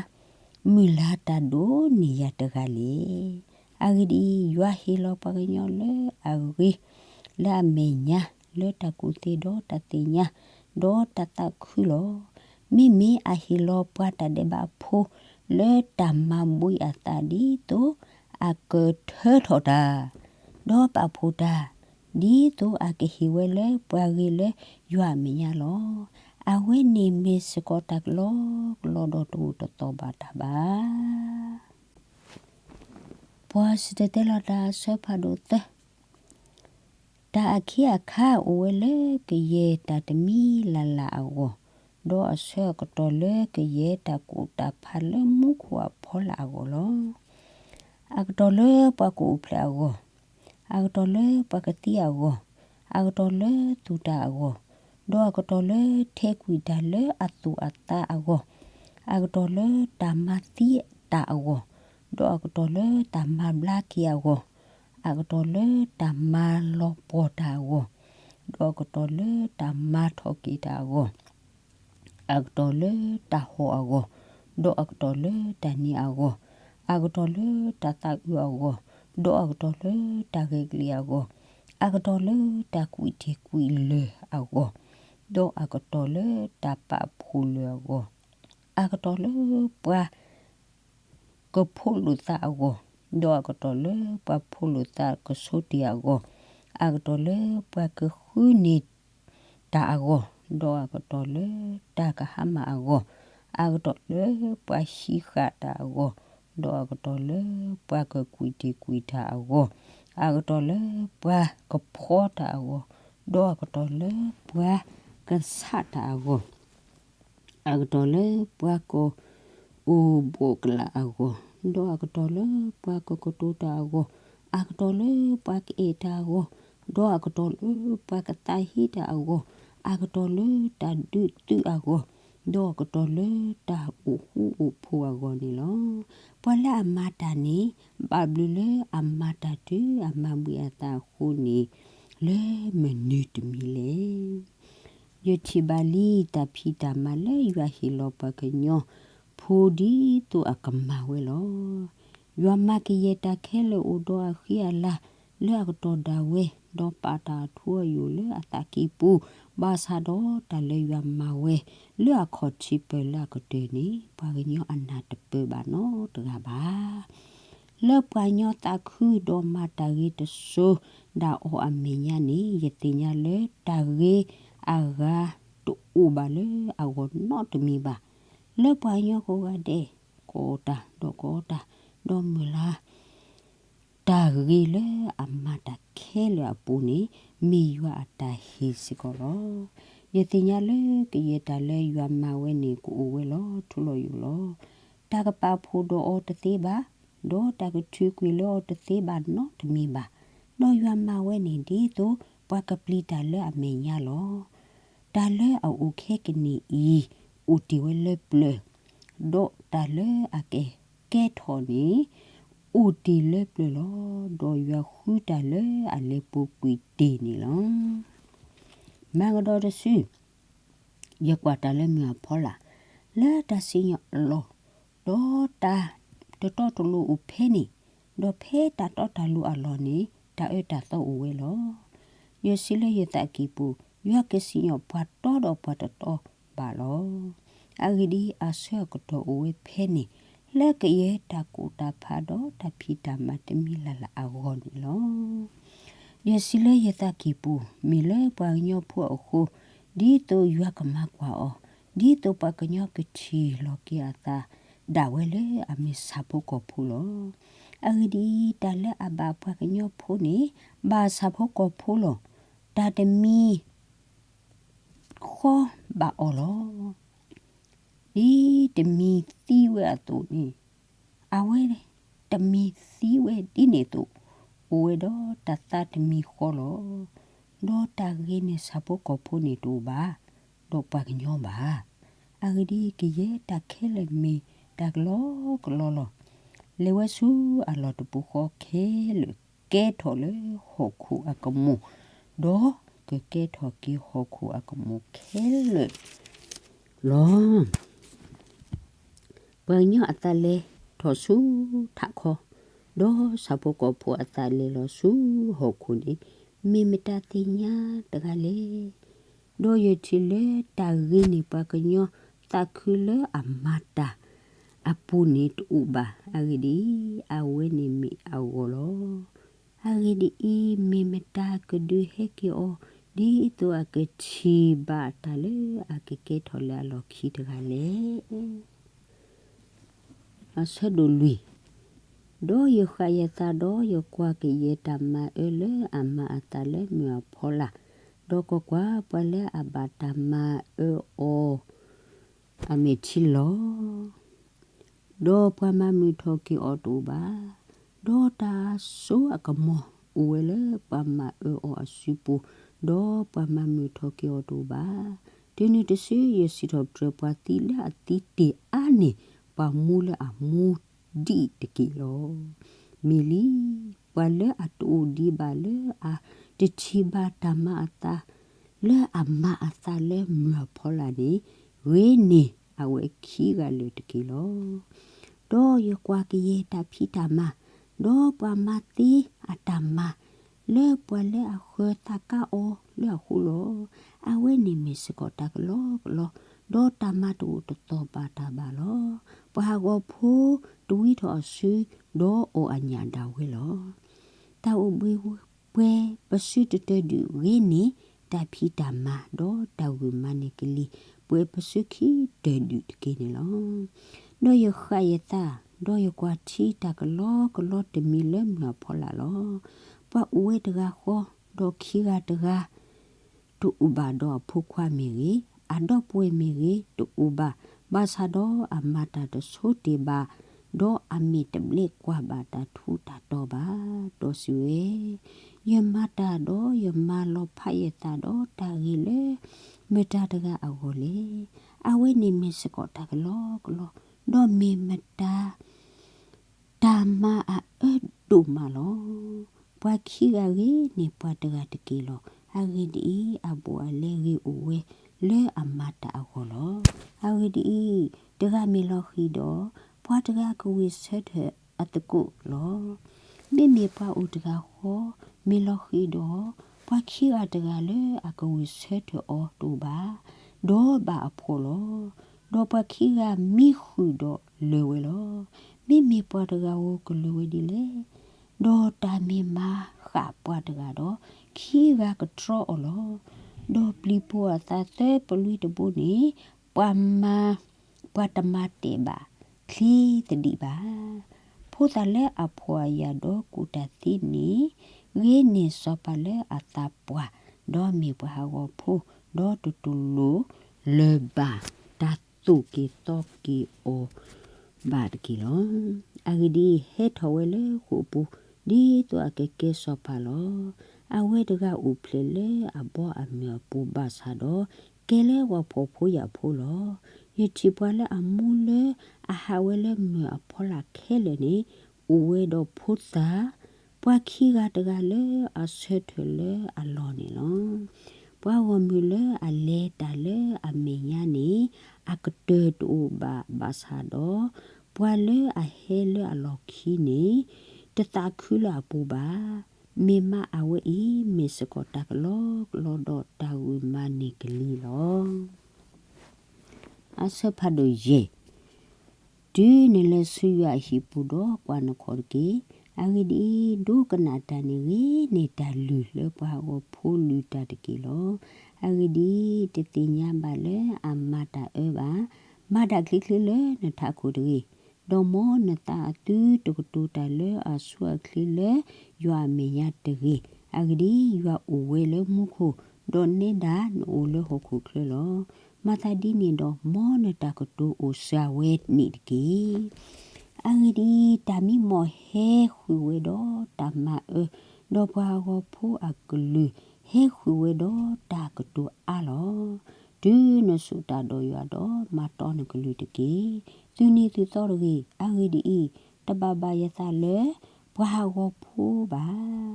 မုၢ်လၢ်တၢ်ဒိၣ်န့ၢ်ယၤတဂၤလဲၣ်. အဂ့ၢ်ဒ်အံၤ, ယွၤဟ့ၣ်လီၤပှၤကညီလၢအဂ့ၤ လၢအမဲာ်ညါ လၢတၢ်ကူၣ်သ့ဒီးတၢ်သ့ၣ်ညါ ဒီးတၢ်သးခုလီၤ. မ့မ့ၢ်အဟ့ၣ်လီၤပှၤတၢ်ဒဲးဘးဖိ လၢတၢ်မၤဘှံးအသးဒ်သိးအကထၢထီၣ်တၢ်, ဒီးပာ်ဖှိၣ်တၢ်, ဒ်သိးအကဟ့ၣ်ဝဲလၢပှၤဂ့ၤလၢယွၤအမဲာ်ညါလီၤ. အဝဲန့ၣ်မ့ၢ်စ့ၢ်ကီးတၢ်ကလီကလီဒီးတအိၣ်တသီၣ်ဘၣ်တၢ်ဘၣ်. ပှၤစံၣ်တဲၤတဲလီၤတၢ်အဆၢဖးဒိၣ်သၢ တၢ်အခံအခါအိၣ်ဝဲလၢကယဲၢ်တၢ်တမံၤလၢ်လၢ်အဂီၢ်, ဒီးအဆၢအကတီၢ်လၢကယဲၢ်တၢ်ကူၣ်တၢ်ဖးလၢမူခိၣ်အဖီလာ်အဂီၢ်လီၤ. အကတီၢ်လၢပှၤကအိၣ်ဖျဲၣ်အဂီၢ်, အကတီၢ်လၢပှၤကသံအဂီၢ်, အကတီၢ်လၢသူၣ်တၢ်အဂီၢ်, ဒီးအကတီၢ်လၢထဲကွံာ်တၢ်လၢအသူၣ်အသးအဂီၢ်, အကတီၢ်လၢတၢ်မၤသံတၢ်အဂီၢ်, ဒီးအကတီၢ်လၢတၢ်မၤဘျါက့ၤအဂီၢ်, အကတီၢ်လၢတၢ်မၤလီၤပှီၢ်တၢ်အဂီၢ်, ဒီးအကတီၢ်လၢတၢ်မၤထီၣ်က့ၤတၢ်အဂီၢ်, အကတီၢ်လၢတၢ်ဟီၣ်အဂီၢ်, ဒီးအကတီၢ်လၢတၢ်နံၤအဂီၢ်, အကတီၢ်လၢတၢ်သးအုးအဂီၢ်, ဒီးအကတီၢ်လၢတၢ်ဂဲၤကလံၣ်အဂီၢ်, အကတီၢ်လၢတၢ်ကွံာ်တ့ၢ်ကွံာ်လၢာ်အဂီၢ်, ဒီးအကတီၢ်လၢတၢ်ပာ်ဖှိၣ်လၢာ်အဂီၢ်, အကတီၢ်လၢပှၤ ကဖိးလိာ်သးအဂီၢ်, ဒီးအကတီၢ်လၢပှၤဖိးလိာ်သးကဆိတ့ၢ်အဂီၢ်, အကတီၢ်လၢပှၤကဃုန့ၢ်တၢ်အဂီၢ်, ဒီးအကတီၢ်လၢတၢ်ကဟါမၢ်အဂီၢ်, အကတီၢ်လၢပှၤဟံးဃာ်တၢ်အဂီၢ်, ဒီးအကတီၢ်လၢပှၤကကွံာ်တ့ၢ်ကွံာ်တၢ်အဂီၢ်, အကတီၢ်လၢပှၤကဖှီတၢ်အဂီၢ်, ဒီးအကတီၢ်လၢပှၤကဆးတၢ်အဂီၢ်, အကတီၢ်လၢပှၤကအိၣ်ဘှီၣ်ကလာ်အဂီၢ်, ဒီးအကတီၢ်လၢပှၤကကတိၤတၢ်အဂီၢ်, အကတီၢ်လၢပှၤကအဲၣ်တၢ်အဂီၢ်, ဒီးအကတီၢ်လၢပှၤကသးဟ့တၢ်အဂီၢ်, အကတီၢ်လၢတၢ်ဒုးသုးအဂီၢ်, ဒီးအကတီၢ်လၢတၢ်အိၣ်ဃူအိၣ်ဖိးအဂီၢ်န့ၣ်လီၤ. ပှၤလၢအမၤတၢ်န့ၣ် ဘၣ်ဘျုးလၢအမၤတၢ်တုၤအမၤဘှံးအသးအဃိန့ၣ် လၢမနုၤတမံၤလဲၣ်. ယထံၣ်ဘၣ်လံတၢ်ဖံးတၢ်မၤလၢယွၤဟ့ၣ်လီၤပှၤကညီဖိဒ်သိးအကမၤဝဲလီၤ. ယွၤမၤကယဲၢ်တၢ်ခဲလၢာ်အိၣ်ဒီးအဃံအလၤလၢအကတီၢ်ဒၣ်ဝဲ, ဒီးပာ်တၢ်အထူအယိာ်လၢအသးကံၢ်ပူၤ, ဘၣ်ဆၣ်ဒီးတၢ်လၢယွၤမၤဝဲ လၢအခီၣ်ထံးပၢၢ်လၢအကတၢၢ်န့ၣ် ပှၤကညီအနၢ်တပၢၢ်ဘၣ်နီတဂၤဘၣ်. လၢပှၤကညီသးခုဒီးမၤတၢ်ဂ့ၤတစိၤဒၣ်အီၤအမဲာ်ညါန့ၣ် ယသ့ၣ်ညါလၢတၢ်ဂ့ၤအဂၤတအိၣ်ဘၣ်လၢအဂီၢ်နီတမံၤဘၣ်. လၢပှၤကညီကိးဂၤဒဲး ကအီၣ်တၢ်ဒီးကအီတၢ်, ဒီးမုၢ်လၢ် တၢ်ဂ့ၤလၢအမၤတၢ်ခဲလၢာ်အပူၤန့ၣ် မ့ၢ်ယွၤအတၢ်ဟ့ၣ်စ့ၢ်ကီးလီၤ. ယသ့ၣ်ညါလၢကယဲၢ်တၢ်လၢယွၤမၤဝဲန့ၣ် ကအိၣ်ဝဲလီၤထူလီၤယိာ်လီၤ. တၢ်ကပာ်ဖှိၣ်ဒီးအီၤတသ့ဘၣ်, ဒီးတၢ်ကထုးကွံာ်လၢအီၤတသ့ဘၣ်နီတမံၤဘၣ်. ဒီးယွၤမၤဝဲန့ၣ်ဒ်သိးပှၤကပျံၤတၢ်လၢအမဲာ်ညါလီၤ. တၢ်လၢအအိၣ်ခဲကနံၣ်အံၤ အိၣ်တ့ၢ်ဝဲလၢပျၢၤ, ဒီးတၢ်လၢအကကဲထီၣ်န့ၣ် အိၣ်တ့ၢ်လၢပျၢၤလီၤ. ဒီးယွၤဃုတၢ်လၢအလဲၤပူၤကွံာ်တ့ၢ်န့ၣ်လီၤ. မၤကဒီးတစု, ယကွၢ်တၢ်လၢမုၢ်အဖီလာ်, လၢတၢ်စံၣ်ညီၣ်အလီၢ်, ဒီးတၢ်တတီတလိၤအိၣ်ဖဲန့ၣ်, ဒီးဖဲတၢ်တီတၢ်လိၤအလီၢ်န့ၣ် တၢ်အၢတၢ်သီအိၣ်ဝဲလီၤ. ယစံးလၢယသးကံၢ်ပူၤ, ယွၤကစံၣ်ညီၣ်ပှၤတီဒီးပှၤတတီဘၣ်လီၤ. အဂ့ၢ်ဒ်အံၤ, အဆၢအကတီၢ်အိၣ်ဝဲဖဲန့ၣ်, လၢကယဲၢ်တၢ်ကူၣ်တၢ်ဖးဒီးတၢ်ဖံးတၢ်မၤတမံၤလၢ်လၢ်အဂီၢ်န့ၣ်လီၤ. ယစံးလၢယသးကံၢ်ပူၤ, မ့ၢ်လၢပှၤကညီဖိအဃိ, ဒ်သိးယွၤကမၤကွၢ်အီၤ, ဒ်သိးပှၤကညီကထံၣ်လီၤက့ၤအသးဒၣ်ဝဲလၢအမ့ၢ်ဆၣ်ဖိကီၢ်ဖိလီၤ. အဂ့ၢ်ဒ်အံၤ, တၢ်လၢအဘၣ်ပှၤကညီဖိန့ၣ် ဘၣ်ဆၣ်ဖိကီၢ်ဖိလီၤ. တၢ်တမံၤဃီဘၣ်အီၤလီၤ. ဒ်တမံၤသံဝဲအသိးန့ၣ်, အဝဲတမံၤသံဝဲဒ်န့ၣ်အသိး, အိၣ်ဝဲဒီးတၢ်သါတမံၤဃီလီၤ. ဒီးတၢ်ဂ့ၤန့ၣ်ဆၣ်ဖိကီၢ်ဖိန့ၣ်တအိၣ်ဘၣ်, ဒီးပှၤကညီဘၣ်. အဂ့ၢ်ဒ်အံၤ, ကယဲၢ်တၢ်ခဲလၢာ်မ့ၢ်တၢ်ကလီကလီလီၤ. လဲၤဝဲဆူအလီၢ်တပူၤဃီခဲလၢာ် ကဲထီၣ်လၢဟီၣ်ခိၣ်အကမူၣ်, ဒီးကကဲထီၣ်က့ၤဟီၣ်ခိၣ်အကမူၣ်ခဲလၢာ်လီၤ. ပှၤကညီအသးလဲၤထီၣ်ဆူထးခီ, ဒီးဆၣ်ဖိကီၢ်ဖိအသးလဲၤလီၤဆူဟီၣ်ခိၣ်န့ၣ်, မ့ၢ်မတၤသ့ၣ်ညါတဂၤလဲၣ်. ဒီးယထံၣ်လၢတၢ်ဂ့ၤန့ၣ်ပှၤကညီ သးခုလၢအမၤတၢ်အပူၤန့ၣ်တအိၣ်ဘၣ်. အဂ့ၢ်ဒ်အံၤ, အဝဲန့ၣ်မ့ၢ်အဂီၢ်လီၤ. အဂ့ၢ်ဒ်အံၤ, မ့ၢ်မတၤကဒုးဟဲက့ၤအီၤ ဒ်သိးအကထံၣ်ဘၣ်တၢ်လၢအကကဲထီၣ်လၢအလီၢ်ခံတဂၤလဲၣ်. အဆၢဒိၣ်လွံၢ်, ဒီးယဃၣ်ယသး, ဒီးယကွၢ်ကယဲၢ်တၢ်မၤအၢလၢအမၤအသးလၢမုၢ်အဖီလာ်, ဒီးကွၢ်ကွၢ်, ပှၤလၢအဘၣ်တၢ်မၤအၢအီၤ အမဲာ်ထံလီၤ. ဒီးပှၤမၤမုာ်ထီၣ်က့ၤအီၤတအိၣ်ဘၣ်. ဒီးတၢ်စိအကမီၤအိၣ်ဝဲလၢပှၤမၤအၢအီၤအစုပူၤ, ဒီးပှၤမၤမုာ်ထီၣ်က့ၤအီၤတအိၣ်ဘၣ်. တုၤနုၤတစုယစံးထီၣ်ပတြၢၤပှၤသံလၢအသံတ့ၢ်အါန့ၢ် ပှၤမူလၢအမူဒံးတက့ၢ်လီၤ. မ့ၢ်လံ, ပှၤလၢအတအိၣ်ဒံးဘၣ်လၢအတထံၣ်ဘၣ်တၢ်မၤအသး လၢအမၤအသးလၢမုၢ်အဖီလာ်န့ၣ် ဂ့ၤန့ၢ်အဝဲခံဂၤလၢာ်တက့ၢ်လီၤ. ဒီးယကွၢ်ကယဲၢ်တၢ်ဖံးတၢ်မၤ, ဒီးပှၤမၤသ့အတၢ်မၤ လၢပှၤလၢအဃၢၤသးကါအီၤလၢအဃိလီၤ. အဝဲန့ၣ်မ့ၢ်စ့ၢ်ကီးတၢ်ကလီကလီ, ဒီးတၢ်မၤတအိၣ်တသီၣ်ဘၣ်တၢ်ဘၣ်လီၤ. ပှၤဟးဂီၤဖိတဝံထီၣ်အစု, ဒီးအီၣ်အညၣ်ဒၣ်ဝဲလီၤ. တၢ်အိၣ်ဘှံးပှဲၤပစုတတၢၢ်ဒုးဂ့ၤန့ၢ် တၢ်ဖံးတၢ်မၤ, ဒီးတၢ်ဂုာ်မၤန့ၢ်ကလံၤ ပှဲၤပစုခံတၢၢ်ဒုးတက့ၢ်န့ၣ်လီၤ. ဒီးယဃၣ်ယသး, ဒီးယကွၢ်ထံတၢ်ကလီကလီတမံၤလၢမုၢ်အဖီလာ်လီၤ. ပှၤအိၣ်ဝဲတဂၤဃီ, ဒီးခံဂၤတဂၤ တအိၣ်ဘၣ်, ဒီးအဖိခွါမ့ၢ်ဂ့ၤ, အဒီပုၢ်ဝဲၢ်မ့ၢ်ဂ့ၤ, တအိၣ်ဘၣ်, ဘၣ်ဆၣ်ဒီးအမၤတၢ်တဆိတ့ၢ်ဘၣ်, ဒီးအမဲာ်တဘျဲးကွၢ်ဘၣ်တၢ်ထူးတၢ်တီၤဘၣ်, ဒီးစံးဝဲ, ယမၤတၢ်ဒီးယမၤလီၤဖးယသးဒီးတၢ်ဂ့ၤလၢမတၤတဂၤအဂီၢ်လဲၣ်. အဝဲန့ၣ်မ့ၢ်စ့ၢ်ကီးတၢ်ကလီကလီ, ဒီးမ့ၢ်မတၤ တၢ်မၤအအၢဒိၣ်မးလီၤ. ပှၤခံဂၤဂ့ၤန့ၢ်ပှၤတဂၤတက့ၢ်လီၤ. အဂ့ၢ်ဒ်အံၤ, အဘူးအလဲဂ့ၤအိၣ်ဝဲလၢအမၤတၢ်အဂီၢ်လီၤ. အဂ့ၢ်ဒ်အံၤ, တဂၤမ့ၢ်လီၤဃံၤဒီး, ပှၤတဂၤကဝံၣ်ဆၢထၢၣ်အသကိးလီၤ. မ့မ့ၢ်ပှၤအိၣ်တဂၤဃီ, မ့ၢ်လီၤဃံၤဒီး, ပှၤခံဂၤတဂၤလၢအကဝံၣ်ဆၢထၢၣ်အီၤတအိၣ်ဘၣ်, ဒီးဘၣ်အဖှီၣ်လီၤ. ဒီးပှၤခံဂၤမံဃုာ်ဒီးလၢာ်ဝဲလီၤ. မ့မ့ၢ်ပှၤတဂၤဧိၤကလၢာ်ဝဲဒ်လဲၣ်. ဒီးတၢ်မ့ၢ်မၤဃၣ်ပှၤတဂၤဒီး, ခံဂၤကတြီအီၤလီၤ. ဒီးပျံၤပိာ်အသးသၢပလွံတဘိန့ၣ်, ပှၤမၤ, ပှၤတမၤတဲာ်ဘၣ်ချ့သဒံးဘၣ်. ဖိသၣ်လၢအဖှီၣ်အယာ်ဒီးကူၣ်တၢ်သ့န့ၣ်, ဂ့ၤန့ၢ်စီၤပၤလၢအသးပှၢ်, ဒီးမ့ၢ်ပှၤဟးဂီၤဖိ, ဒီးတတူၢ်လိာ်လၢၤဘၣ်တၢ်သိၣ်က့ၤသီက့ၤအီၤ ဘၣ်တက့ၢ်လီၤ. အဂ့ၢ်ဒ်အံၤ, ဟဲထီၣ်ဝဲလၢဃိာ်ပူၤ, ဒ်သိးအကကဲစီၤပၤလီၤ. အဝဲတဂၤအိၣ်ဖျဲၣ်လၢအဘီအမုၢ်အပူၤဘၣ်ဆၣ်ဒီး, ကဲလၢပှၤဖှီၣ်ဖိယာ်ဖိလီၤ. ယထံၣ်ပှၤလၢအမူလၢအဟးဝဲလၢမုၢ်အဖီလာ်ခဲလၢာ်န့ၣ်, အိၣ်ဝဲဒီးဖိသၣ် ပှၤခံဂၤတဂၤလၢအဆၢထၢၣ်လၢအလီၢ်န့ၣ်လီၤ. ပှၤဂီၢ်မုၢ်လၢအလဲၤတၢ်လၢအမဲာ်ညါန့ၣ်, အကတၢၢ်တအိၣ်ဘၣ်ဘၣ်ဆၣ်ဒီး, ပှၤလၢအဟဲလၢအလီၢ်ခံန့ၣ်, တသးခုလၢအပူၤဘၣ်. မ့ၢ်မးအဝဲအံၤ မ့ၢ်စ့ၢ်ကီးတၢ်ကလီကလီဒီးတၢ်ဂုာ်မၤန့ၢ်ကလံၤလီၤ. အဆၢဖးဒိၣ်ယဲၢ်, တုၤနလဲၤဆူယွၤအဟံၣ်ပူၤဒီးကွၢ်နခီၣ်တက့ၢ်. အဂ့ၢ်ဒ်အံၤ, ဒိကနၣ်တၢ်န့ၣ်ဂ့ၤန့ၢ်တၢ်လုၢ်လၢပှၤဟးဂီၤဖိလုၢ်တၢ်တက့ၢ်လီၤ. အဂ့ၢ်ဒ်အံၤ, တသ့ၣ်ညါဘၣ်လၢအမၤတၢ်အၢဘၣ်. မၤတၢ်ချ့ချ့လၢနထးခိၣ်တဂ့ၤ, ဒီးမ်နသးအသုတကတိၤတၢ်လၢအဆိအချ့လၢယွၤအမဲာ်ညါတဂ့ၤ. အဂ့ၢ်ဒ်အံၤ, ယွၤအိၣ်ဝဲလၢမူခိၣ်, ဒီးနဲဒၣ်နအိၣ်လၢဟီၣ်ခိၣ်ချၢလီၤ. မၤသးဒ်န့ၣ်ဒီး, မ်နတၢ်ကတိၤအိၣ်စှၤဝဲန့ၣ်တက့ၢ်. အဂ့ၢ်ဒ်အံၤ, တၢ်မံမီၢ်ဟဲဃုာ်ဝဲဒီးတၢ်မၤအၢ, ဒီးပှၤဟးဂီၤဖိအကလုၢ်ဟဲဃုာ်ဝဲဒီးတၢ်ကတိၤအါလီၤ. တုၤနဆိၣ်တၢ်ဒီးယွၤဒီး, မၤတီနကလုၢ်တက့ၢ်. သုနံၤသုသီတဂ့ၤ. အဂ့ၢ်ဒ်အံၤ, တဘၣ်ဘၣ်ယသးလၢပှၤဟးဂီၤဖိဘၣ်.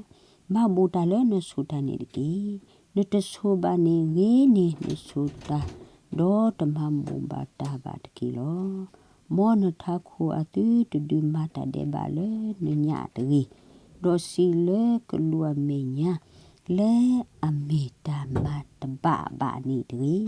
မၤဘိးတၢ်လၢနဆိၣ်တၢ်န့ၣ်တက့ၢ်. နတဆိၣ်ဘၣ်န့ၣ်ဂ့ၤန့ၢ်နဆိၣ်တၢ်, ဒီးတမၤဘိးဘၣ်တၢ်ဘၣ်တက့ၢ်လီၤ. မ်နထးခိၣ်အသုတဒုးမၤတၢ်ဒဲးဘးလၢနညၣ်တဂ့ၤ, ဒီးစံးလၢကလူးအမဲာ်ညါ, လၢအမ့ၢ်တၢ်မၤတဘၣ်ဘၣ်န့ၣ်တဂ့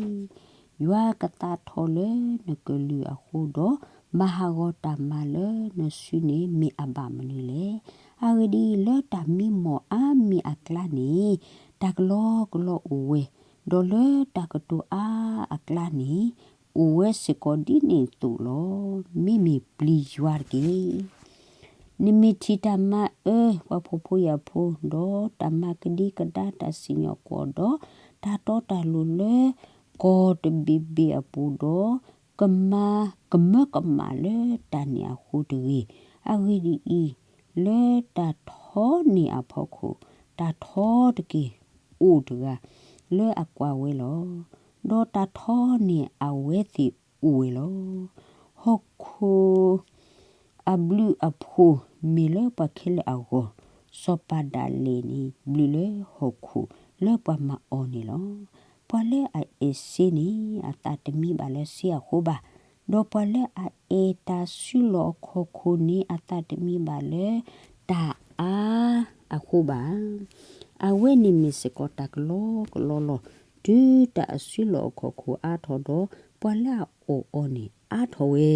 ၤ. ယွၤကသးထီၣ်လၢနကလုၢ်အဃိဒီး, မၤဟးဂီၤတၢ်မၤလၢနစုန့ၣ်မ့ၢ်အဘၣ်မနုၤလဲၣ်. အဂ့ၢ်ဒ်အံၤ, လၢတၢ်မံမီၢ်အါမံၤအကျါန့ၣ် တၢ်ကလီကလီအိၣ်ဝဲ, ဒီးလၢတၢ်ကတိၤအါအကျါန့ၣ် အိၣ်ဝဲစ့ၢ်ကီးဒ်န့ၣ်အသိးလီၤ. မ့မ့ၢ်ပျံၤယွၤတက့ၢ်. နမ့ၢ်ထံၣ်တၢ်မၤအၢပှၤဖှီၣ်ဖိယာ်ဖိ, ဒီးတၢ်မၤကဒံကဒါတၢ်စံၣ်ညီၣ်ကွီၢ်, ဒီးတၢ်တီတၢ်လိၤလၢကီၢ်တဘ့ၣ်ဘ့ၣ်အပူၤ, ဒီးကမၤကမၢကမၣ်လၢတၢ်န့ၣ်အဃိတဂ့ၤ. အဂ့ၢ်ဒ်အံၤ, လၢတၢ်ထီန့ၢ်အဖီခိၣ်, တၢ်ထီတက့ၢ်အိၣ်တဂၤလၢအကွၢ်ဝဲလီၤ. ဒီးတၢ်ထီန့ၢ်အဝဲသ့ၣ်အိၣ်ဝဲလီၤ. ဟီၣ်ခိၣ် အဘျုးအဖှိၣ်မ့ၢ်လၢပှၤခဲလၢာ်အဂီၢ်, စီၤပၤဒၣ်လဲာ်န့ၣ် ဘျုးလၢဟီၣ်ခိၣ်လၢပှၤမၤအီၤန့ၣ်လီၤ. ပှၤလၢအအဲၣ်စ့န့ၣ် အသးတမံဘၣ်လၢစ့အဃိဘၣ်, ဒီးပှၤလၢအအဲၣ်တၢ်စုလီၢ်အခီၣ်ခိၣ်န့ၣ် အသးတမံဘၣ်လၢတၢ်အါအဃိဘၣ်. အဝဲန့ၣ်မ့ၢ်စ့ၢ်ကီးတၢ်ကလီကလီလီၤ. တုၤတၢ်အစုလီၢ်အခီၣ်ခိၣ်အါထီၣ်ဒီး, ပှၤလၢအအီၣ်အီၤန့ၣ်အါထီၣ်ဝဲ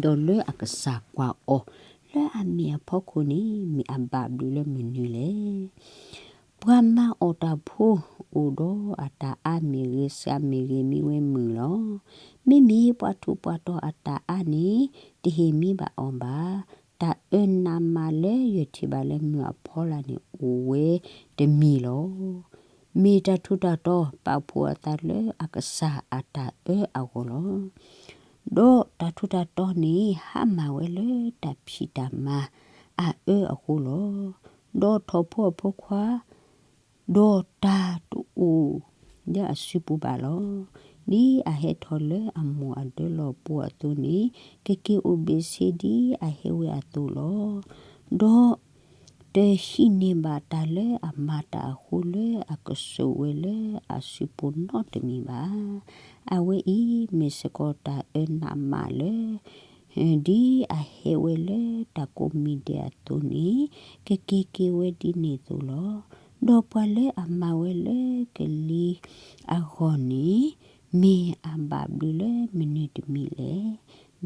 ဒီးလၢအကစၢ်ကွၢ်အီၤလၢအမ့ၢ်အဖီခိၣ်န့ၣ် မ့ၢ်အဘၣ်ဘျုးလၢမနုၤလဲၣ်. ပှၤမၤအီၣ်တၢ်ဖိအိၣ်ဒီးအတၢ်အါမ့ၢ်ဂ့ၤ, စှၤမ့ၢ်ဂ့ၤ, မံဝဲမုာ်လီၤ. မ့မ့ၢ်ပှၤထူးပှၤတီၤအတၢ်အါန့ၣ် တဟ့ၣ်မံဘၣ်အီၤဘၣ်. တၢ်အၢနးမးလၢယထံၣ်ဘၣ်လၢမုၢ်အဖီလာ်န့ၣ် အိၣ်ဝဲတမံၤလီၤ. မ့ၢ်တၢ်ထူးတၢ်တီၤပာ်ဖှိၣ်အသးလၢအကစၢ်အတၢ်အၢအဂီၢ်လီၤ. ဒီးတၢ်ထူးတၢ်တီၤန့ၣ် ဟါမၢ်ဝဲလၢတၢ်ဖံးတၢ်မၤအအၢအဃိလီၤ. ဒီးထီၣ်ဖိအဖိခွါ, ဒီးတၢ်တအိၣ်လၢအစုပူၤဘၣ်လီၤ. ဒ်အဟဲထီၣ်လၢအမိၢ်အဒၢလီၢ်ပူၤအသိးန့ၣ်, ကက့ၤအိၣ်ဘ့ၣ်ဆ့ဒ်အဟဲဝဲအသိးလီၤ. ဒီး တဟံးန့ၢ်ဘၣ်တၢ်လၢအမၤတၢ်အဃိလၢအကစိာ်ဝဲလၢအစုပူၤနီတမံၤဘၣ်. အဝဲအံၤမ့ၢ်စ့ၢ်ကီးတၢ်အၢနးမးလၢ ဒ်အဟဲဝဲလၢတၢ်ကိးမံၤဒဲးအသိးန့ၣ်, ကက့ၤက့ၤဝဲဒ်န့ၣ်အသိးလီၤ. ဒီးပှၤလၢအမၤဝဲလၢကလံၤအဂီၢ်န့ၣ် မ့ၢ်အဘၣ်ဘျုးလၢမနုၤတမံၤလဲၣ်.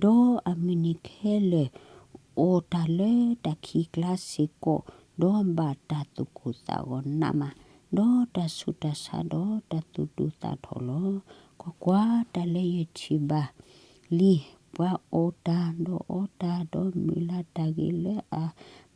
ဒီးအမုၢ်နံၤခဲလၢာ် အီၣ်တၢ်လၢတၢ်ခံးကျါစ့ၢ်ကီး, ဒီးဘၣ်တၢ်သူၣ်ကိၢ်သးဂီၤနးမး, ဒီးတၢ်ဆူးတၢ်ဆါဒီးတၢ်သူၣ်ဒူသးထီၣ်လီၤ. ကွၢ်ကွၢ်, တၢ်လၢယထံၣ်ဘၣ်လံ, ပှၤအီၣ်တၢ်ဒီးအီတၢ်ဒီးမုာ်လၤတၢ်ဂ့ၤလၢအ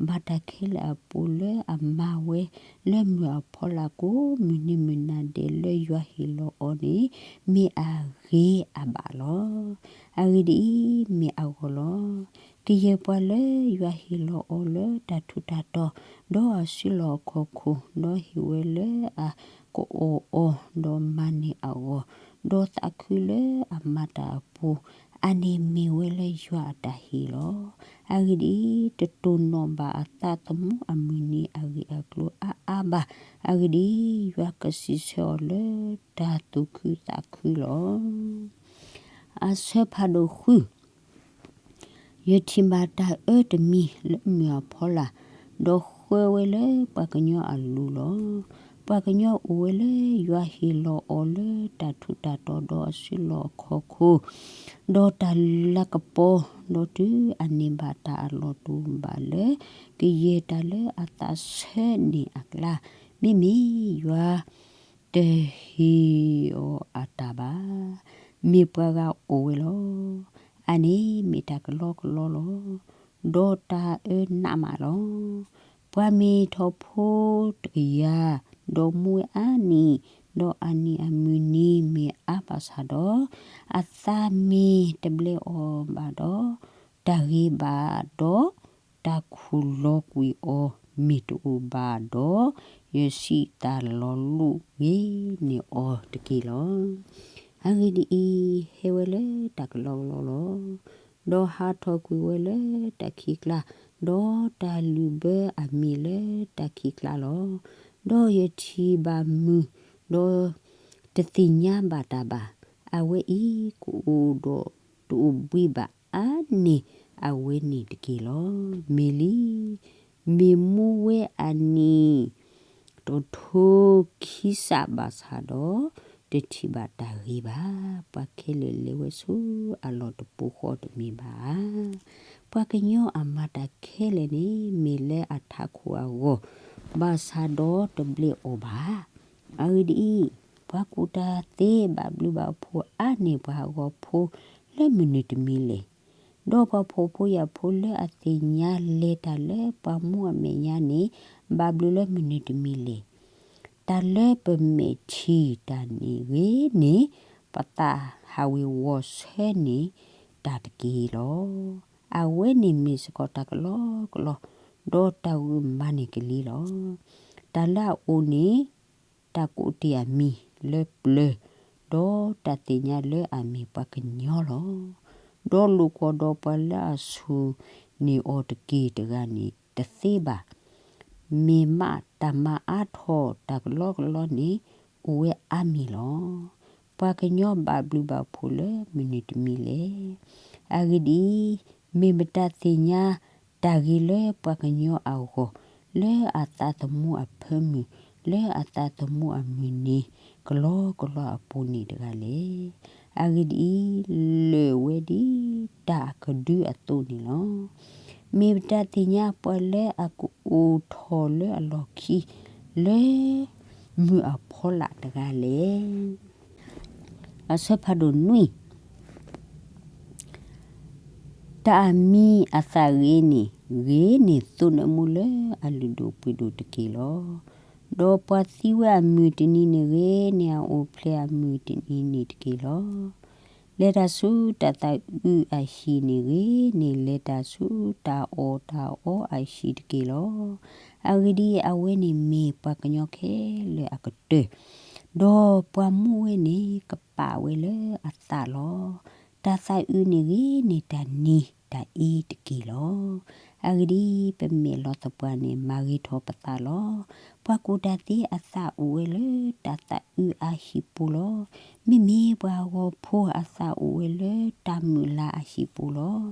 ဘၣ်တၢ်ခဲလၢာ်အပူၤလၢအမၤဝဲလၢမုၢ်အဖီလာ်ကိးမုၢ်နံၤမုၢ်နၤဒဲးလၢယွၤဟ့ၣ်လီၤအီၤန့ၣ် မ့ၢ်အဂ့ၤအဘၣ်လီၤ. အဂ့ၢ်ဒ်အံၤ, မ့ၢ်အဂီၢ်လီၤ. ကယဲၢ်ပှၤလၢယွၤဟ့ၣ်လီၤအီၤလၢတၢ်ထူးတၢ်တီၤ, ဒီးအစုလီၢ်အခီၣ်ခိၣ်, ဒီးဟ့ၣ်ဝဲလၢအကအီၣ်အီၤ, ဒီးမၤန့ၢ်အဂီၢ်, ဒီးသးခုလၢအမၤတၢ်အပူၤ, အန့ၣ်မ့ၢ်ဝဲလၢယွၤအတၢ်ဟ့ၣ်လီၤ. အဂ့ၢ်ဒ်အံၤ, တတိၢ်နီၣ်ဘၣ်အသးသမူအမုၢ်နံၤအဂ့ၢ်အကျိၤအါအါဘၣ်. အဂ့ၢ်ဒ်အံၤ, ယွၤကစံးဆၢအီၤလၢတၢ်သူၣ်ခုသးခုလီၤ. အဆၢဖးဒိၣ်ဃု ယထံၣ်ဘၣ်တၢ်အၢတမံၤလၢမုၢ်အဖီလာ်, ဒီးဃၢဝဲလၢပှၤကညီအလိၤလီၤ. ပှၤကညီအိၣ်ဝဲလၢယွၤဟ့ၣ်လီၤအီၤလၢတၢ်ထူးတၢ်တီၤဒီးအစုလီၢ်အခီၣ်ခိၣ်, ဒီးတၢ်လၤကပီၤ, ဒီးတုၤအန့ၢ်ဘၣ်တၢ်အလီၢ်တအိၣ်ဘၣ်လၢ ကယဲၢ်တၢ်လၢအသးဆၢန့ၢ်အကျါ, မ့မ့ၢ်ယွၤ တဟ့ၣ်အီၤအတၢ်ဘၣ်, မ့ၢ်ပှၤဂၤအိၣ်ဝဲလီၤ. အန့ၣ်မ့ၢ်တၢ်ကလီကလီလီၤ, ဒီးတၢ်အၢနးမးလီၤ. ပှၤမ့ၢ်ထီၣ်ဖိတကယၤ, ဒီးမူဝဲအါနံၣ်, ဒီးအနံၣ်အမုၢ်နံၤမ့ၢ်အါဘၣ်ဆၣ်ဒီး, အသးမ့ၢ်တဘျဲးအီၤဘၣ်ဒီး, တၢ်ဂ့ၤဘၣ်ဒီး, တၢ်ခူၣ်လီၤကွံာ်အီၤမ့ၢ်တအိၣ်ဘၣ်ဒီး, ယစံးတၢ်လီၤလိၣ်ဂ့ၤန့ၢ်အီၤတက့ၢ်လီၤ. အဂ့ၢ်ဒ်အံၤ, ဟဲဝဲလၢတၢ်ကလီကလီလီၤ. ဒီးဟးထီၣ်ကွံာ်ဝဲလၢတၢ်ခံးကျါ, ဒီးတၢ်လုၢ်ဘၢအမ့ၢ်လၢတၢ်ခံးကျါလီၤ. ဒီးယထံၣ်ဘၣ်မုၢ်, ဒီးတသ့ၣ်ညါဘၣ်တၢ်ဘၣ်. အဝဲအံၤကအိၣ်ဒီးတအိၣ်ဘှံးဘၣ်အါန့ၢ် အဝဲန့ၣ်တက့ၢ်လီၤ. မ့ၢ်လံ, မ့ၢ်မူဝဲအနံၣ် တထိခံစးဘၣ်ဆၣ်ဒီး, တထံၣ်ဘၣ်တၢ်ဂ့ၤဘၣ်. ပှၤခဲလၢာ်လဲၤဝဲဆူအလီၢ်တပူၤဃီတမ့ၢ်ဘၣ်ဧါ. ပှၤကညီအမၤတၢ်ခဲလၢာ်န့ၣ် မ့ၢ်လၢအထးခိၣ်အဂီၢ်, ဘၣ်ဆၣ်ဒီးတဘျဲးအီၤဘၣ်. အဂ့ၢ်ဒ်အံၤ, ပှၤကူၣ်တၢ်သ့ဘၣ်ဘျုးဘၣ်ဖှိၣ်အါန့ၢ်ပှၤဟးဂီၤဖိလၢမုၢ်နုာ်တမံၤလဲၣ်. ဒီးပှၤဖှီၣ်ဖိယာ်ဖိလၢအသ့ၣ်ညါလဲၤတၢ်လၢပှၤမူအမဲာ်ညါန့ၣ် ဘၣ်ဘျုးလၢမုၢ်နုာ်တမံၤလဲၣ်. တၢ်လၢပမဲာ်ထံၣ်တၢ်န့ၣ်ဂ့ၤန့ၢ် ပသးဟးဝ့ၤဝီၤဆၢန့ၢ်တၢ်တက့ၢ်လီၤ. အဝဲန့ၣ်မ့ၢ်စ့ၢ်ကီးတၢ်ကလီကလီ, ဒီးတၢ်ဂုာ်မၤန့ၢ်ကလံၤလီၤ. တၢ်လၢအအိၣ်န့ၣ် တၢ်ကူၣ်တ့ၢ်အမံၤလၢပျၢၤ, ဒီးတၢ်သ့ၣ်ညါလၢအမ့ၢ်ပှၤကညီလီၤ. ဒီးလိာ်ကွီၢ်ဒီးပှၤလၢအဆူၣ်န့ၢ်အီၤတက့ၢ်တဂၤန့ၣ်တသ့ဘၣ်. မ့ၢ်မးတၢ်မၤအါထီၣ်တၢ်ကလီကလီန့ၣ် အိၣ်ဝဲအါမံၤလီၤ. ပှၤကညီဘၣ်ဘျုးဘၣ်ဖှိၣ်လၢမုၢ်နုာ်တမံၤလဲၣ်. အဂ့ၢ်ဒ်အံၤ, မ့ၢ်မတၤသ့ၣ်ညါတၢ်ဂ့ၤလၢပှၤကညီအဂီၢ်, လၢအသးသမူအဖၢမုၢ်, လၢအသးသမူအမုၢ်နံၤကလီကလီအပူၤန့ၣ်တဂၤလဲၣ်. အဂ့ၢ်ဒ်အံၤ, လၢာ်ဝဲဒ်တၢ်အကဒုအသိးန့ၣ်လီၤ. မ့ၢ်မတၤသ့ၣ်ညါပှၤလၢအကအိၣ်ထီၣ်လၢအလီၢ်ခံ လၢမုၢ်အဖီလာ်တဂၤလဲၣ်. အဆၢဖးဒိၣ်နွံ, တၢ်အမံၤအသၣ်ဂ့ၤန့ၣ် ဂ့ၤန့ၢ်သိနၢမူလၢအလုၢ်ဒိၣ်ပှ့ၤဒိၣ်တက့ၢ်လီၤ. ဒီးပှၤသံဝဲအမုၢ်တနံၤန့ၣ် ဂ့ၤန့ၢ်အအိၣ်ဖျဲၣ်အမုၢ်တနံၤန့ၣ်တက့ၢ်လီၤ. လဲၤတၢ်ဆူတၢ်သးအုးအဟံၣ်န့ၣ် ဂ့ၤန့ၢ်လဲၤတၢ်ဆူတၢ်အီၣ်တၢ်အီအဟံၣ်တက့ၢ်လီၤ. အဂ့ၢ်ဒ်အံၤ, အဝဲန့ၣ်မ့ၢ်ပှၤကညီခဲလၢာ်အကတၢၢ်, ဒီးပှၤမူဝဲန့ၣ် ကပာ်ဝဲလၢအသးလီၤ. တၢ်သးအုးန့ၣ် ဂ့ၤန့ၢ်တၢ်နံၤတၢ်အ့တက့ၢ်လီၤ. အဂ့ၢ်ဒ်အံၤ, ပမဲာ်လီၤသပှၢ်န့ၣ် မၤဂ့ၤထီၣ်ပသးလီၤ. ပှၤကူၣ်တၢ်သ့အသးအိၣ်ဝဲလၢတၢ်သးအုးအဟံၣ်ပူၤလီၤ. မ့မ့ၢ်ပှၤဟးဂီၤဖိအသးအိၣ်ဝဲလၢတၢ်မုာ်လၤအဟံၣ်ပူၤလီၤ.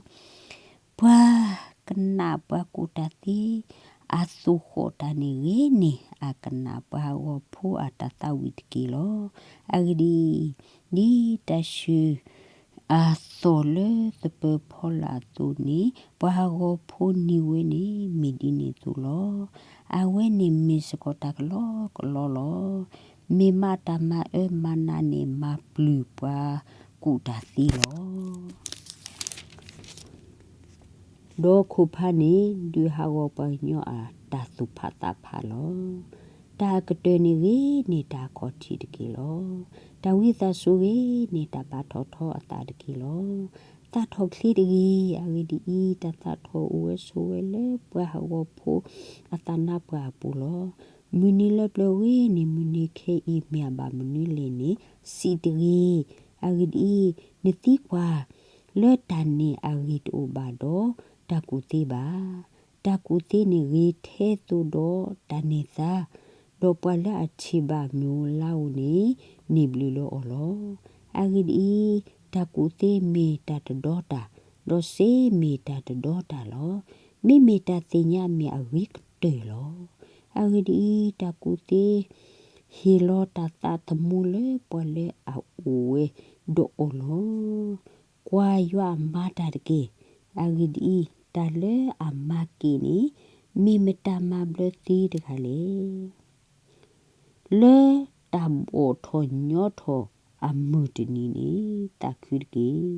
ပှၤကနၣ်ပှၤကူၣ်တၢ်သ့အသိၣ်ဃီၣ်တၢ်န့ၣ် ဂ့ၤန့ၢ်အကနၣ်ပှၤဟးဂီၤဖိအတၢ်သးဝံၣ်တက့ၢ်လီၤ. အဂ့ၢ်ဒ်အံၤ, ဒ်တၢ်ဆှုၣ်အသီၣ်လၢသပၢၤဖီလာ်အသိးန့ၣ်, ပှၤဟးဂီၤဖိနံၤဝဲန့ၣ် မ့ၢ်ဒ်န့ၣ်အသိးလီၤ. အဝဲန့ၣ်မ့ၢ်စ့ၢ်ကီးတၢ်ကလီကလီလီၤ. မ့ၢ်မးတၢ်မၤအၢမၤနးန့ၣ် မၤပျုၢ်ပှၤကူၣ်တၢ်သ့လီၤ. ဒီးခိၣ်ဖးန့ၣ် ဒုးဟးဂီၤပှၤကညီအတၢ်သူၣ်ဖးသးဖးလီၤ. တၢ်အကတၢၢ်န့ၣ် ဂ့ၤန့ၢ်တၢ်အခီၣ်ထံးတက့ၢ်လီၤ. တၢ်ဝံသးစူၤဂ့ၤန့ၢ်တၢ်ဘၣ်ထီၣ်ထီအသးတက့ၢ်လီၤ. သးထီၣ်ချ့တဂ့ၤ. အဂ့ၢ်ဒ်အံၤ, တၢ်သးထီၣ်အိၣ်ဝဲဆိးဝဲလၢပှၤဟးဂီၤဖိအသးနါပှၢ်အပူၤလီၤ. မုၢ်နံၤလၢပျၢၤဂ့ၤန့ၢ်မုၢ်နံၤခဲအံၤ မ့ၢ်အဘၣ်မနုၤလဲၣ်န့ၣ် စံးတဂ့ၤ. အဂ့ၢ်ဒ်အံၤ, နသံကွၢ်လၢတၢ်န့ၢ်အဂ့ၤတအိၣ်ဘၣ်ဒီး တၢ်ကူၣ်သ့ဘၣ်. တၢ်ကူၣ်သ့န့ၣ်ဂ့ၤထဲသိးဒီးတၢ်န့ၢ်သါ, ဒီးပှၤလၢအထံၣ်ဘၣ်မုၢ်ဧိၤလါဧိၤန့ၣ် န့ၢ်ဘျုးလၢအီၤလီၤ. အဂ့ၢ်ဒ်အံၤ, တၢ်ကူၣ်သ့မ့ၢ်တၢ်တဒီတၢ်, ဒီးစ့မ့ၢ်တၢ်တဒီတၢ်လီၤ. မ့မ့ၢ်တၢ်သ့ၣ်ညါမ့ၢ်အဂ့ၤကတၢၢ်လီၤ. အဂ့ၢ်ဒ်အံၤ, တၢ်ကူၣ်သ့ ဟ့ၣ်လီၤတၢ်သးသမူလၢပှၤလၢအအိၣ်ဝဲဒီးအီၤလီၤ. ကွၢ်ယွၤအမၤတၢ်တက့ၢ်. အဂ့ၢ်ဒ်အံၤ, တၢ်လၢအမၤက့ၤန့ၣ် မ့ၢ်မတၤမၤဘျၢသ့တဂၤလဲၣ်. လၢတၢ်ဘီၣ်ထီၣ်ညီထီၣ်အမုၢ်တနံၤန့ၣ် သးခုတက့ၢ်.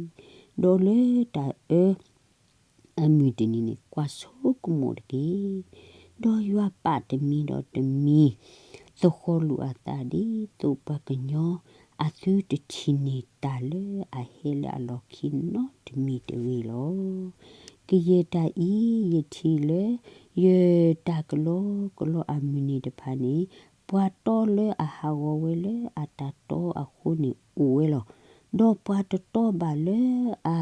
ဒီးလၢတၢ်အၢ အမုၢ်တနံၤန့ၣ် ကွၢ်ဆိကမိၣ်တက့ၢ်. ဒီးယွၤပာ်တမံၤဒီးတမံၤ သဃီၤလိာ်အသး ဒ်သိးပှၤကညီအသုတထံၣ်န့ၢ်တၢ်လၢအဟဲလၢအလီၢ်ခံနီတမံၤတဂ့ၤလီၤ. ကယဲၢ်တၢ်အံၤ ယထံၣ်လၢ ယတၢ်ကလီကလီအမုၢ်နံၤတဖၣ်န့ၣ် ပှၤတီလၢအဟးဂီၤဝဲလၢအတၢ်တီအဃိန့ၣ်အိၣ်ဝဲလီၤ. ဒီးပှၤတတီဘၣ်လၢအ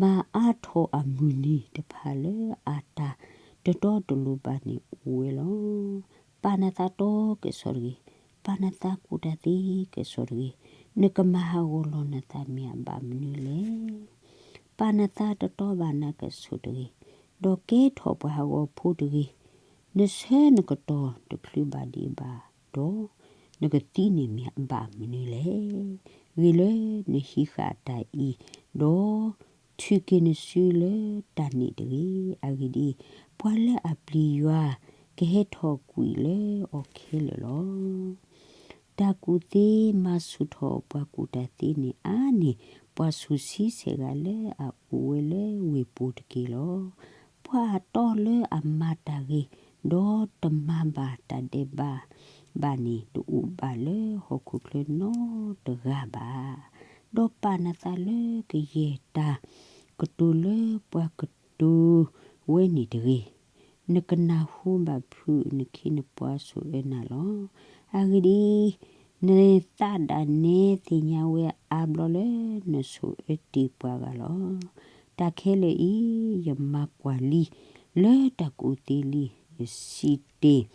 မၤအါထီၣ်အမုၢ်နံၤတဖၣ်လၢအတၢ်တတီတလိၤဘၣ်န့ၣ် အိၣ်ဝဲလီၤ. ပာ်နသးတီကစီၣ်တဂ့ၤ. ပာ်နသးကူၣ်တၢ်သ့ကစီၣ်တဂ့ၤ. နကမၤဟးဂီၤလီၤနသးမ့ၢ်အဘၣ်မနုၤလဲၣ်. ပာ်နသးတတီဘၣ်နကစီၣ်တဂ့ၤ. ဒီးကဲထီၣ်ပှၤဟးဂီၤဖိတဂ့ၤ. နဆၢနကတီၢ်တချုးဘၣ်ဒံးဘၣ်ဒီး နကသံန့ၣ်မ့ၢ်အဘၣ်မနုၤလဲၣ်. ဂ့ၤလၢနဟံးဃာ်တၢ်အံၤ, ဒီးထုးက့ၤနစုလၢတၢ်န့ၣ်တဂ့ၤ. အဂ့ၢ်ဒ်အံၤ, ပှၤလၢအပျံၤယွၤ ကဟဲထီၣ်ကွံာ်လၢအီၤခဲလၢာ်လီၤ. တၢ်ကူၣ်သ့မၤဆူၣ်ထီၣ်ပှၤကူၣ်တၢ်သ့န့ၣ်အါန့ၢ် ပှၤဆူၣ်ဆံဆဲးဂၤလၢအအိၣ်ဝဲလၢဝ့ၢ်ပူၤတက့ၢ်လီၤ. ပှၤအတီလၢအမၤတၢ်ဂ့ၤ, ဒီးတမၤဘၣ်တၢ်ဒဲးဘးဘၣ်န့ၣ် တအိၣ်ဘၣ်လၢဟီၣ်ခိၣ်ချၢနီတဂၤဘၣ်. ဒီးပာ်နသးလၢကယဲၢ်တၢ်ကတိၤလၢပှၤကတိၤဝဲန့ၣ်တဂ့ၤ. နကနၢ်ဟူဘၣ်ဖုးနခ့နပှၤဆိၣ်အၢနၤလီၤ. အဂ့ၢ်ဒ်အံၤ, နသးဒၣ်နဲသ့ၣ်ညါဝဲအါဘျီလၢနဆိၣ်အၢတ့ၢ်ပှၤဂၤလီၤ. တၢ်ခဲလၢာ်အံၤ ယမၤကွၢ်လံ, လၢတၢ်ကူၣ်သ့လံ, ယစံးတ့ၢ်,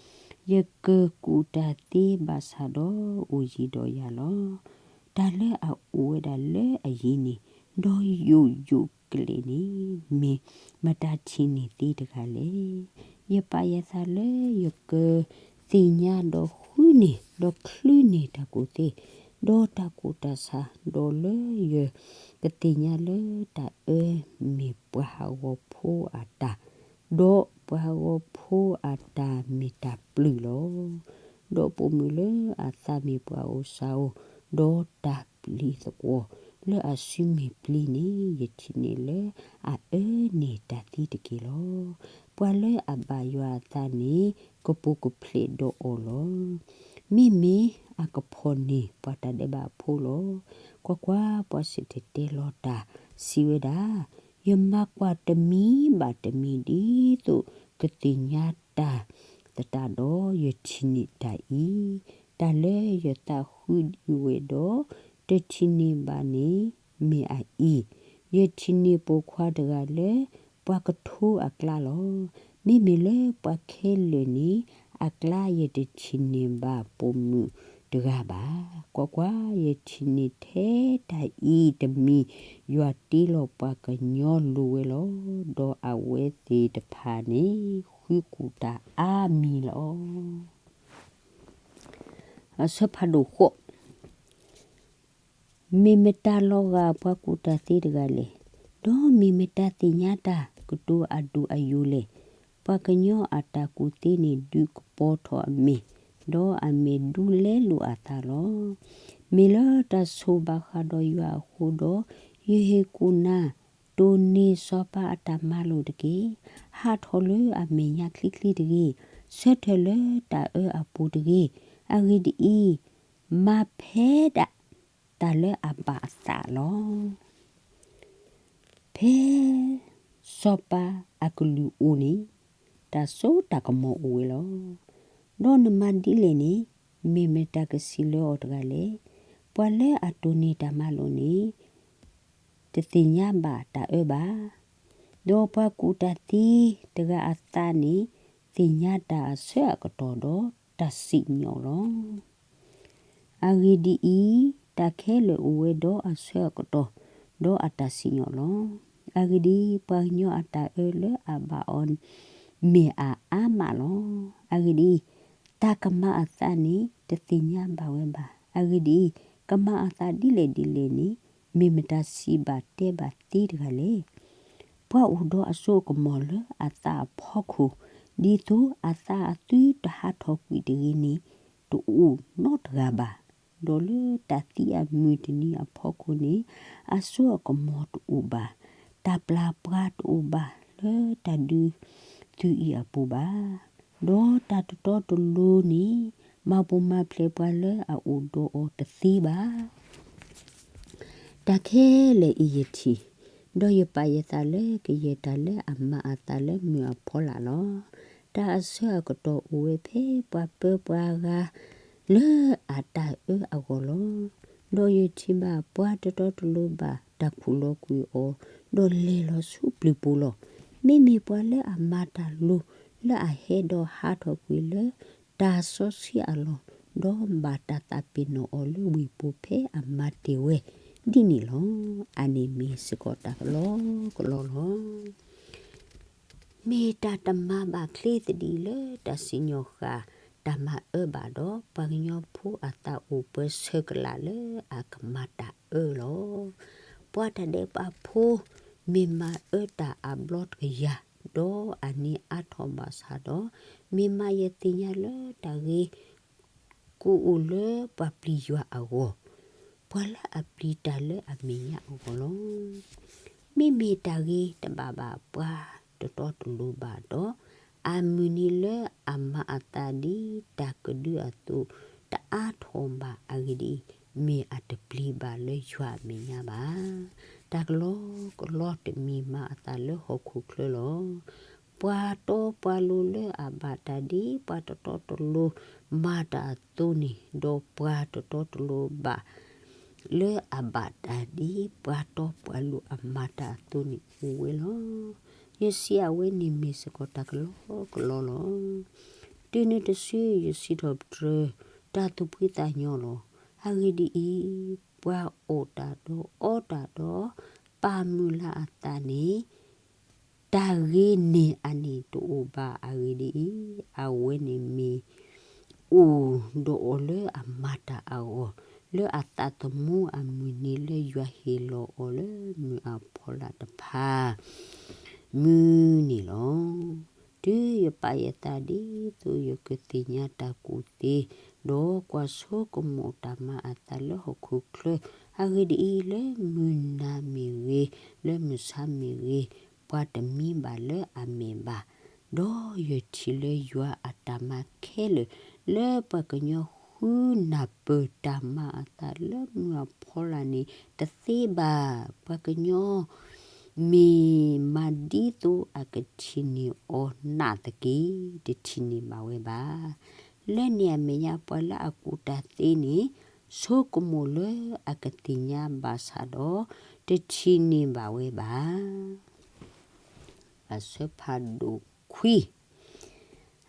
ယကကူးတၢ်သ့ဘၣ်ဆၣ်ဒီးအိၣ်ယံၤဒီးယၤလီၤ. တၢ်လၢအအိၣ်ဝဲဒၣ်လၢအယံၤန့ၣ်, ဒီးယိာ်ယိာ်ကလဲာ်န့ၣ်, မ့ၢ်မတၤထံၣ်န့ၢ်သ့တဂၤလဲၣ်. ယပာ်ယသးလၢယကသ့ၣ်ညါဒီးဃုန့ၢ်, ဒီးချုးန့ၢ်တၢ်ကူၣ်သ့, ဒီးတၢ်ကူၣ်တၢ်ဆး, ဒီးလၢယကသ့ၣ်ညါလၢတၢ်အၢမ့ၢ်ပှၤဟးဂီၤဖိအတၢ်, ဒီးပှၤဟးဂီၤဖိအတၢ်မ့ၢ်တၢ်ပျုၢ်လီၤ. ဒီးပိာ်မုၣ်လၢအသးမ့ၢ်ပှၤအိၣ်စၢ်အိၣ်, ဒီးတၢ်ပျံၤသကွီၤလၢအစုမ့ၢ်ပျံၤန့ၣ်, ယထံၣ်န့ၢ်လၢအအၢန့ၢ်တၢ်သံတက့ၢ်လီၤ. ပှၤလၢအဘၣ်ယွၤအသးန့ၣ် ကပိာ်ကဖျဲးဒီးအီၤလီၤ. မ့မ့ၢ်အကဖီၣ်န့ၢ်ပှၤတၢ်ဒဲးဘးဖိလီၤ. ကွၢ်ကွၢ်, ပှၤစံၣ်တဲၤတဲလီၤတၢ်စံးဝဲဒၣ်, ယမၤကွၢ်တမံၤဘၣ်တမံၤဒ်သိးကသ့ၣ်ညါတၢ်သတးဒီး ယထံၣ်န့ၢ်တၢ်အံၤ, တၢ်လၢယသးဃုဒုးဝဲဒီး တထံၣ်န့ၢ်ဘၣ်န့ၣ် မ့ၢ်အအံၤ, ယထံၣ်န့ၢ်ပိာ်ခွါတဂၤလၢ ပှၤကထိအကျါလီၤ. မ့မ့ၢ်လၢပှၤခဲလၢာ်န့ၣ် အကျါယတထံၣ်န့ၢ်ဘၣ်ပိာ်မုၣ်တဂၤဘၣ်. ကွၢ်ကွၢ်, ယထံၣ်န့ၢ်ထဲတၢ်အံၤတမံၤ, ယွၤတ့လီၤပှၤကညီလိၤဝဲလီၤ. ဒီးအဝဲသ့ၣ်တဖၣ်န့ၣ် ဃုကူၣ်တၢ်အါမံၤလီၤ. အဆၢဖးဒိၣ်ဃိး, မ့ၢ်မတၤလီၤဂာ်ပှၤကူၣ်တၢ်သ့တဂၤလဲၣ်. ဒီးမ့ၢ်မတၤသ့ၣ်ညါတၢ်ကတိၤအဒိၣ်အယိာ်လဲၣ်. ပှၤကညီအတၢ်ကူၣ်သ့န့ၣ် ဒုးကပီၤထီၣ်အမဲာ်, ဒီးအမဲာ်ဒူလဲလိာ်အသးလီၤ. မ့ၢ်လၢတၢ်ဆိၣ်ဘၣ်ဃးဒီးယွၤအဃိဒီး, ယဟ့ၣ်ကူၣ်နၤ, တိၢ်န့ၢ်စီၤပၤအတၢ်မၤလိာ်တက့ၢ်. ဟးထီၣ်လၢအမဲာ်ညါချံချံတဂ့ၤ. ဆၢထၢၣ်လၢတၢ်အၢအပူၤတဂ့ၤ. အဂ့ၢ်ဒ်အံၤ, မၤဖဲဒၣ်တၢ်လၢအဘၣ်အသးလီၤ. ဖဲစီၤပၤအကလုၢ်အိၣ်န့ၣ်, တၢ်စိတၢ်ကမီၤအိၣ်ဝဲလီၤ. ဒီးနမၤဒ်လဲၣ်န့ၣ်, မ့ၢ်မတၤကစံးလၢအီၤတဂၤလဲၣ်. ပှၤလၢအတိၢ်န့ၢ်တၢ်မၤလိာ်န့ၣ်, တသ့ၣ်ညါဘၣ်တၢ်အၢဘၣ်. ဒီးပှၤကူၣ်တၢ်သ့တဂၤအသးန့ၣ်, သ့ၣ်ညါတၢ်အဆၢအကတီၢ်ဒီးတၢ်စံၣ်ညီၣ်လီၤ. အဂ့ၢ်ဒ်အံၤ, တၢ်ခဲလၢာ်အိၣ်ဝဲဒီးအဆၢအကတီၢ်, ဒီးအတၢ်စံၣ်ညီၣ်လီၤ. အဂ့ၢ်ဒ်အံၤ, ပှၤကညီအတၢ်အၢလၢအဘၣ်အီၤန့ၣ်, မ့ၢ်အအါမးလီၤ. အဂ့ၢ်ဒ်အံၤ, တၢ်ကမၤအသးန့ၣ် တသ့ၣ်ညါဘၣ်ဝဲဘၣ်. အဂ့ၢ်ဒ်အံၤ, ကမၤအသးဒ်လဲၣ်ဒ်လဲၣ်န့ၣ်, မ့ၢ်မတၤစံးဘၣ်တဲဘၣ်သ့တဂၤလဲၣ်. ပှၤအိၣ်ဒီးအစိအကမီၤလၢအသးအဖီခိၣ်, ဒ်သိးအသးအသုတဟးထီၣ်ကွံာ်တဂ့ၤန့ၣ်, တအိၣ်နီတဂၤဘၣ်. ဒီးလၢတၢ်သံအမုၢ်တနံၤအဖီခိၣ်န့ၣ်, အစိအကမီၤတအိၣ်ဘၣ်, တၢ်ပျၢ်ပှၤတအိၣ်ဘၣ် လၢတၢ်ဒုးသုးအံၤအပူၤဘၣ်. ဒီးတၢ်တတီတလိၤန့ၣ်, မၤပူၤမၤဖျဲးပှၤလၢအအိၣ်ဒီးအီၤတသ့ဘၣ်. တၢ်ခဲလၢာ်အံၤယထံၣ်, ဒီးယပာ်ယသးလၢကယဲၢ်တၢ်လၢအမၤအသးလၢမုၢ်အဖီလာ်လီၤ. တၢ်အဆၢအကတီၢ်အိၣ်ဝဲဖဲပှၤပၢပှၤဂၤလၢအတၢ်အၢအဂီၢ်လီၤ. ဒီးယထံၣ်ဘၣ်ပှၤတတီတလိၤဘၣ်တၢ်ခူၣ်လီၤကွံာ်အီၤ, ဒီးလဲၤလီၤဆူပျုၤပူၤလီၤ. မ့မ့ၢ်ပှၤလၢအမၤတၢ်လိၤလၢအဟဲဒီးဟးထီၣ်ကွံာ်လၢတၢ်စီဆှံအလီၢ်, ဒီးဘၣ်တၢ်သးပ့ၤနီၣ်အီၤလၢဝ့ၢ်ပူၤဖဲအမၤတ့ၢ်ဝဲဒ်န့ၣ်လီၤ. အန့ၣ်မ့ၢ်စ့ၢ်ကီးတၢ်ကလီကလီလီၤ. မ့ၢ်တၢ်တမၤဘၣ်ချ့သဒံးလၢတၢ်စံၣ်ညီၣ်ဃာ် တၢ်မၤအၢဘၣ်ဒီး ပှၤကညီဖိအသးအိၣ်ပှဲၤဆၢကလးလၢအကမၤတၢ်အၢလီၤ. ပှၤတၢ်ဒဲးဘးဖိ မ့ၢ်မၤအၢတၢ်အဘျီတကယၤ, ဒီးအနံၤအါထီၣ်ဘၣ်ဆၣ်ဒီး, မ့ၢ်မးယသ့ၣ်ညါလၢတၢ်ဂ့ၤ ကအိၣ်လၢပှၤပျံၤယွၤအဂီၢ်, ပှၤလၢအပျံၤတၢ်လၢအမဲာ်ညါအဂီၢ်လီၤ. မ့မ့ၢ်တၢ်ဂ့ၤတဘၣ်ဘၣ်ပှၤတတီတလိၤဘၣ်ဒီး, အမုၢ်နံၤလၢအမၤအသးဒ်တၢ်ကဒုအသိး တအါထီၣ်ဘၣ်အဂ့ၢ်ဒ်အံၤ, မ့ၢ်အတပျံၤဘၣ်လၢယွၤအမဲာ်ညါဘၣ်. တၢ်ကလီကလီတမံၤမၤအသးလၢဟီၣ်ခိၣ်ချၢလီၤ. ပှၤတီပှၤလိၤလၢအဘၣ်တၢ်ဒ်ပှၤတတီတလိၤမၤတၢ်အသိးန့ၣ်, ဒီးပှၤတတီတလိၤဘၣ် လၢအဘၣ်တၢ်ဒ်ပှၤတီပှၤလိၤအမၤတၢ်အသိးန့ၣ်အိၣ်ဝဲလီၤ. ယစံးအဝဲန့ၣ်မ့ၢ်စ့ၢ်ကီးတၢ်ကလီကလီလီၤ. တုၤနုၤတစုယစံးထီၣ်ပတြၢၤ တၢ်သူၣ်ဖှံသးညီလီၤ. အဂ့ၢ်ဒ်အံၤ, ပှၤအီၣ်တၢ်ဒီးအီတၢ်ဒီး ပာ်မုာ်လၤအသးန့ၣ် တၢ်ဂ့ၤန့ၢ်အန့ၣ်တအိၣ်ဘၣ်အဂ့ၢ်ဒ်အံၤ, အဝဲန့ၣ်မ့ၢ်အိၣ်ဒီးအီၤလၢအမၤတၢ်အဂီၢ်, လၢအသးသမူအမုၢ်နံၤလၢယွၤဟ့ၣ်လီၤအီၤလၢမုၢ်အဖီလာ်တဖၣ် မုၢ်န့ၣ်လီၤ. တုၤယပာ်ယသးဒ်သိးယကသ့ၣ်ညါတၢ်ကူၣ်သ့, ဒီးကွၢ်ဆိကမိၣ်တၢ်မၤအသးလၢဟီၣ်ခိၣ်ချၢ, အဂ့ၢ်ဒ်အံၤ, လၢမုၢ်နၤမ့ၢ်ဂ့ၤ, လၢမုၢ်ဆါမ့ၢ်ဂ့ၤ, ပှၤတမံဘၣ်လၢအမဲာ်ဘၣ်, ဒီးယထံၣ်လၢယွၤအတၢ်မၤခဲလၢာ် လၢပှၤကညီဃုနၢ်ပၢၢ်တၢ်မၤအသးလၢမုၢ်အဖီလာ်န့ၣ် တသ့ဘၣ်. ပှၤကညီ မ့ၢ်မၤဒ်သိးအကထံၣ်န့ၢ်အီၤနာ်သက့, တထံၣ်န့ၢ်ဘၣ်ဝဲဘၣ်. လၢန့ၣ်အမဲာ်ညါပှၤလၢအကူၣ်တၢ်သ့န့ၣ် ဆိကမိၣ်လၢအကသ့ၣ်ညါဘၣ်ဆၣ်ဒီး တထံၣ်န့ၢ်ဘၣ်ဝဲဘၣ်. အဆၢဖးဒိၣ်ခွံ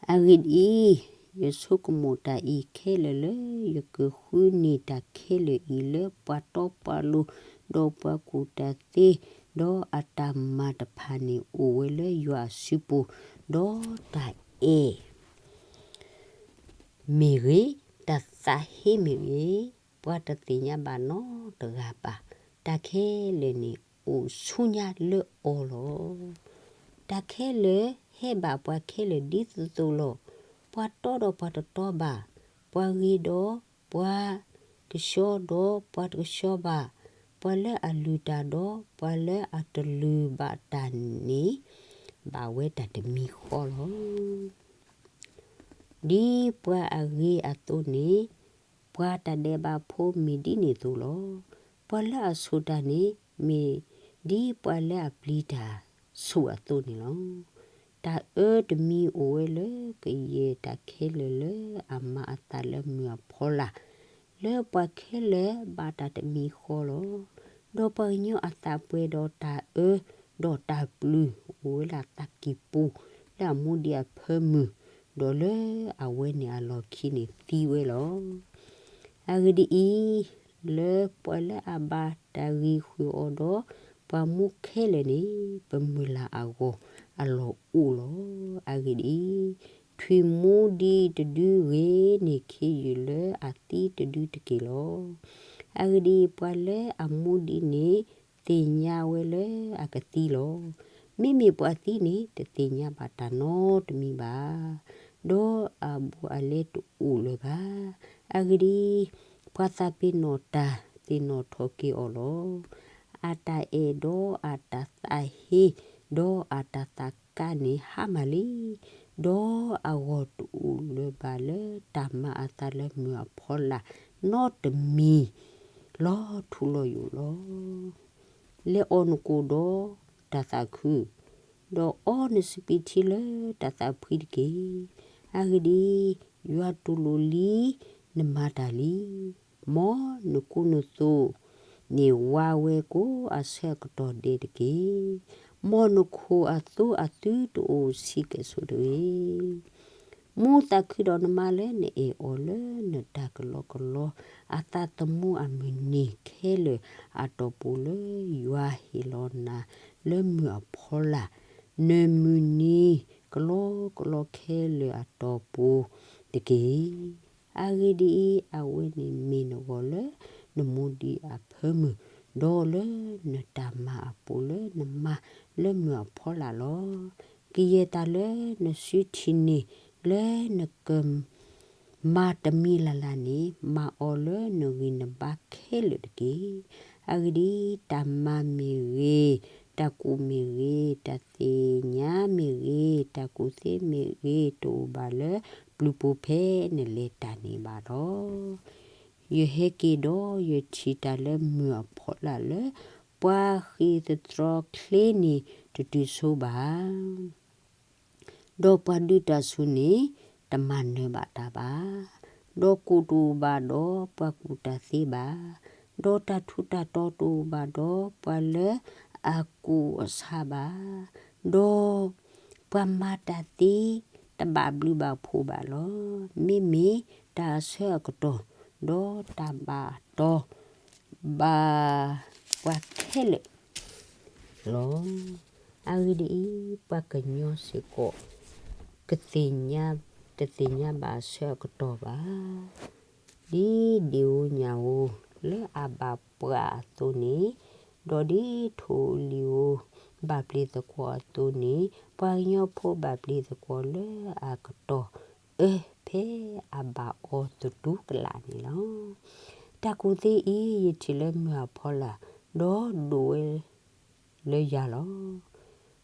အဂ့ၢ်ဒ်အံၤ, ယဆိကမိၣ်တၢ်အံၤခဲလၢာ်လၢ ယကဃုန့ၢ်တၢ်ခဲလၢာ်အံၤလၢပှၤတီပှၤလိၤ, ဒီးပှၤကူၣ်တၢ်သ့, ဒီးအတၢ်မၤတဖၣ်န့ၣ်အိၣ်ဝဲလၢယွၤအစုပူၤ, ဒီးတၢ်အဲၣ် မ့ၢ်ဂ့ၤ, တၢ်သးဟ့မ့ၢ်ဂ့ၤ, ပှၤတသ့ၣ်ညါဘၣ်နီတဂၤဘၣ်. တၢ်ခဲလၢာ်န့ၣ်အိၣ်ဆူညါလၢအီၤလီၤ. တၢ်ခဲလၢာ်ဟဲဘၣ်ပှၤခဲလၢာ်ဒ်သိးသိးလီၤ. ပှၤတီဒီးပှၤတတီဘၣ်, ပှၤဂ့ၤဒီးပှၤကဆှီဒီးပှၤတကဆှီဘၣ်, ပှၤလၢအလုၢ်တၢ်ဒီးပှၤလၢအတလုၢ်ဘၣ်တၢ်န့ၣ် ဘၣ်ဝဲတၢ်တမံၤဃီလီၤ. ဒ်ပှၤအဂ့ၤအသိးန့ၣ် ပှၤတၢ်ဒဲးဘးဖိမ့ၢ်ဒ်န့ၣ်အသိးလီၤ. ပှၤလၢအဆိၣ်တၢ်န့ၣ် မ့ၢ်ဒ်ပှၤလၢအပျံၤတၢ်ဆိၣ်အသိးန့ၣ်လီၤ. တၢ်အၢတမံၤအိၣ်ဝဲလၢကယဲၢ်တၢ်ခဲလၢာ်လၢအမၤအသးလၢမုၢ်အဖီလာ်, လၢပှၤခဲလၢာ်ဘၣ်တၢ်တမံၤဃီလီၤ. ဒီးပှၤကညီအသးပှဲၤဒီးတၢ်အၢ ဒီးတၢ်ပျုၤ အိၣ်ဝဲလၢအသးကံၢ်ပူၤ လၢအမူဒံးအဖၢမုၢ်, ဒီးလၢအဝဲန့ၣ်အလီၢ်ခံန့ၣ်သံဝဲလီၤ. အဂ့ၢ်ဒ်အံၤ, လၢပှၤလၢအဘၣ်တၢ်ဂံၢ်ဃုာ်အီၤဒီး ပှၤမူခဲလၢာ်န့ၣ် ပမုၢ်လၢ်အဂီၢ်အလီၢ်အိၣ်လီၤ. အဂ့ၢ်ဒ်အံၤ, ထွံၣ်မူဒံးတဒုဂ့ၤန့ၢ်ခ့ယုၢ်လၢအသံတဒုတက့ၢ်လီၤ. အဂ့ၢ်ဒ်အံၤ, ပှၤလၢအမူဒံးန့ၣ် သ့ၣ်ညါဝဲလၢအကသံလီၤ. မ့မ့ၢ်ပှၤသံန့ၣ် တသ့ၣ်ညါဘၣ်တၢ်နီတမံၤဘၣ်, ဒီးအဘူးအလဲတအိၣ်လၢၤဘၣ်. အဂ့ၢ်ဒ်အံၤ, ပှၤသးပ့ၤနီၣ်တၢ်သ့ၣ်နီၣ်ထီၣ်က့ၤအီၤလီၤ. အတၢ်အဲၣ်ဒီးအတၢ်သးဟ့ ဒီးအတၢ်သးကါန့ၣ်ဟါမၢ်လံ, ဒီးအဂီၢ်တအိၣ်လၢၤဘၣ်လၢတၢ်မၤအသးလၢမုၢ်အဖီလာ်နီတမံၤ လီၤထူလီၤယိာ်လီၤ. လဲၤအီၣ်နကိၣ်ဒီးတၢ်သးခု, ဒီးအီနစပံးထံလၢတၢ်သးဖှံတက့ၢ်. အဂ့ၢ်ဒ်အံၤ, ယွၤတူၢ်လိာ်လံနမၤတၢ်လံ. မ်နကိၣ်နသိးန့ၣ်ဝါဝဲကိးအဆၢကတီၢ်ဒဲးတက့ၢ်. မ်နခိၣ်အသိအသုတအိၣ်ဆံးကဲၣ်ဆိးတဂ့ၤ. မူသးခုဒီးနမါလၢနအဲၣ်အီၤလၢနတၢ်ကလီကလီ အသးသမူအမုၢ်နံၤခဲလၢာ်အတီၢ်ပူၤလၢယွၤဟ့ၣ်လီၤနၤလၢမုၢ်အဖီလာ်, နမုၢ်နံၤကလီကလီခဲလၢာ်အတီၢ်ပူၤ, တက့ၢ်. အဂ့ၢ်ဒ်အံၤ, အဝဲန့ၣ်မ့ၢ်နဂီၢ်လၢနမူဒံးအဖၢမုၢ်, ဒီးလၢနတၢ်မၤအပူၤလၢနမါလၢမုၢ်အဖီလာ်လီၤ. ကယဲၢ်တၢ်လၢနစုထံၣ်န့ၢ်လၢနက မၤတမံၤလၢ်လၢ်န့ၣ်, မၤအီၤလၢနဂံၢ်နဘါခဲလၢာ်တက့ၢ်. အဂ့ၢ်ဒ်အံၤ, တၢ်မၤမ့ၢ်ဂ့ၤ, တၢ်ကူၣ်မ့ၢ်ဂ့ၤ, တၢ်သ့ၣ်ညါမ့ၢ်ဂ့ၤ, တၢ်ကူၣ်သ့မ့ၢ်ဂ့ၤ, တအိၣ်ဘၣ်လၢပျုၤပူၤဖဲနလဲၤတၢ်န့ၣ်ဘၣ်လီၤ. ယဟဲက့ၤဒီးယထံၣ်တၢ်လၢမုၢ်အဖီလာ်လၢ ပှၤဃ့ၢ်သတြီချ့န့ၣ်တတုၤဆိဘၣ်. ဒီးပှၤဒုးတၢ်ဆူၣ်န့ၣ် တမၤနၢၤဘၣ်တၢ်ဘၣ်. ဒီးကူၣ်တအိၣ်ဘၣ်ဒီးပှၤကူၣ်တၢ်သ့ဘၣ်. ဒီးတၢ်ထူးတၢ်တီၤတအိၣ်ဘၣ်ဒီးပှၤလၢအကူၣ်အဆါဘၣ်. ဒီးပှၤမၤတၢ်သ့တဘၣ်ဘျုးဘၣ်ဖှိၣ်ဘၣ်လီၤ. မ့မ့ၢ်တၢ်အဆၢအကတီၢ်, ဒီးတၢ်ဘၣ်တီဘၣ်ပှၤခဲလၢာ် လီၤ. အဂ့ၢ်ဒ်အံၤ, ပှၤကညီစ့ၢ်ကီး ကသ့ၣ်ညါ, တသ့ၣ်ညါဘၣ်အဆၢအကတီၢ်ဘၣ်. ဒ်ဒ့ၣ်ဧိၤညၣ်ဧိၤ လၢအဘၣ်ပှၢ်အသိးန့ၣ်, ဒီးဒ်ထိၣ်ဧိၤလံၣ်ဧိၤ ဘၣ်ပျံၤသကွီၤအသိးန့ၣ်, ပှၤကညီဖိဘၣ်ပျံၤသကွီၤလၢအကတီၢ် အၢဖဲအဘၣ်အီၤသတူၢ်ကလာ်န့ၣ်လီၤ. တၢ်ကူၣ်သ့အံၤ ယထံၣ်လၢမုၢ်အဖီလာ်, ဒီးဒိၣ်ဝဲလၢယၤလီၤ.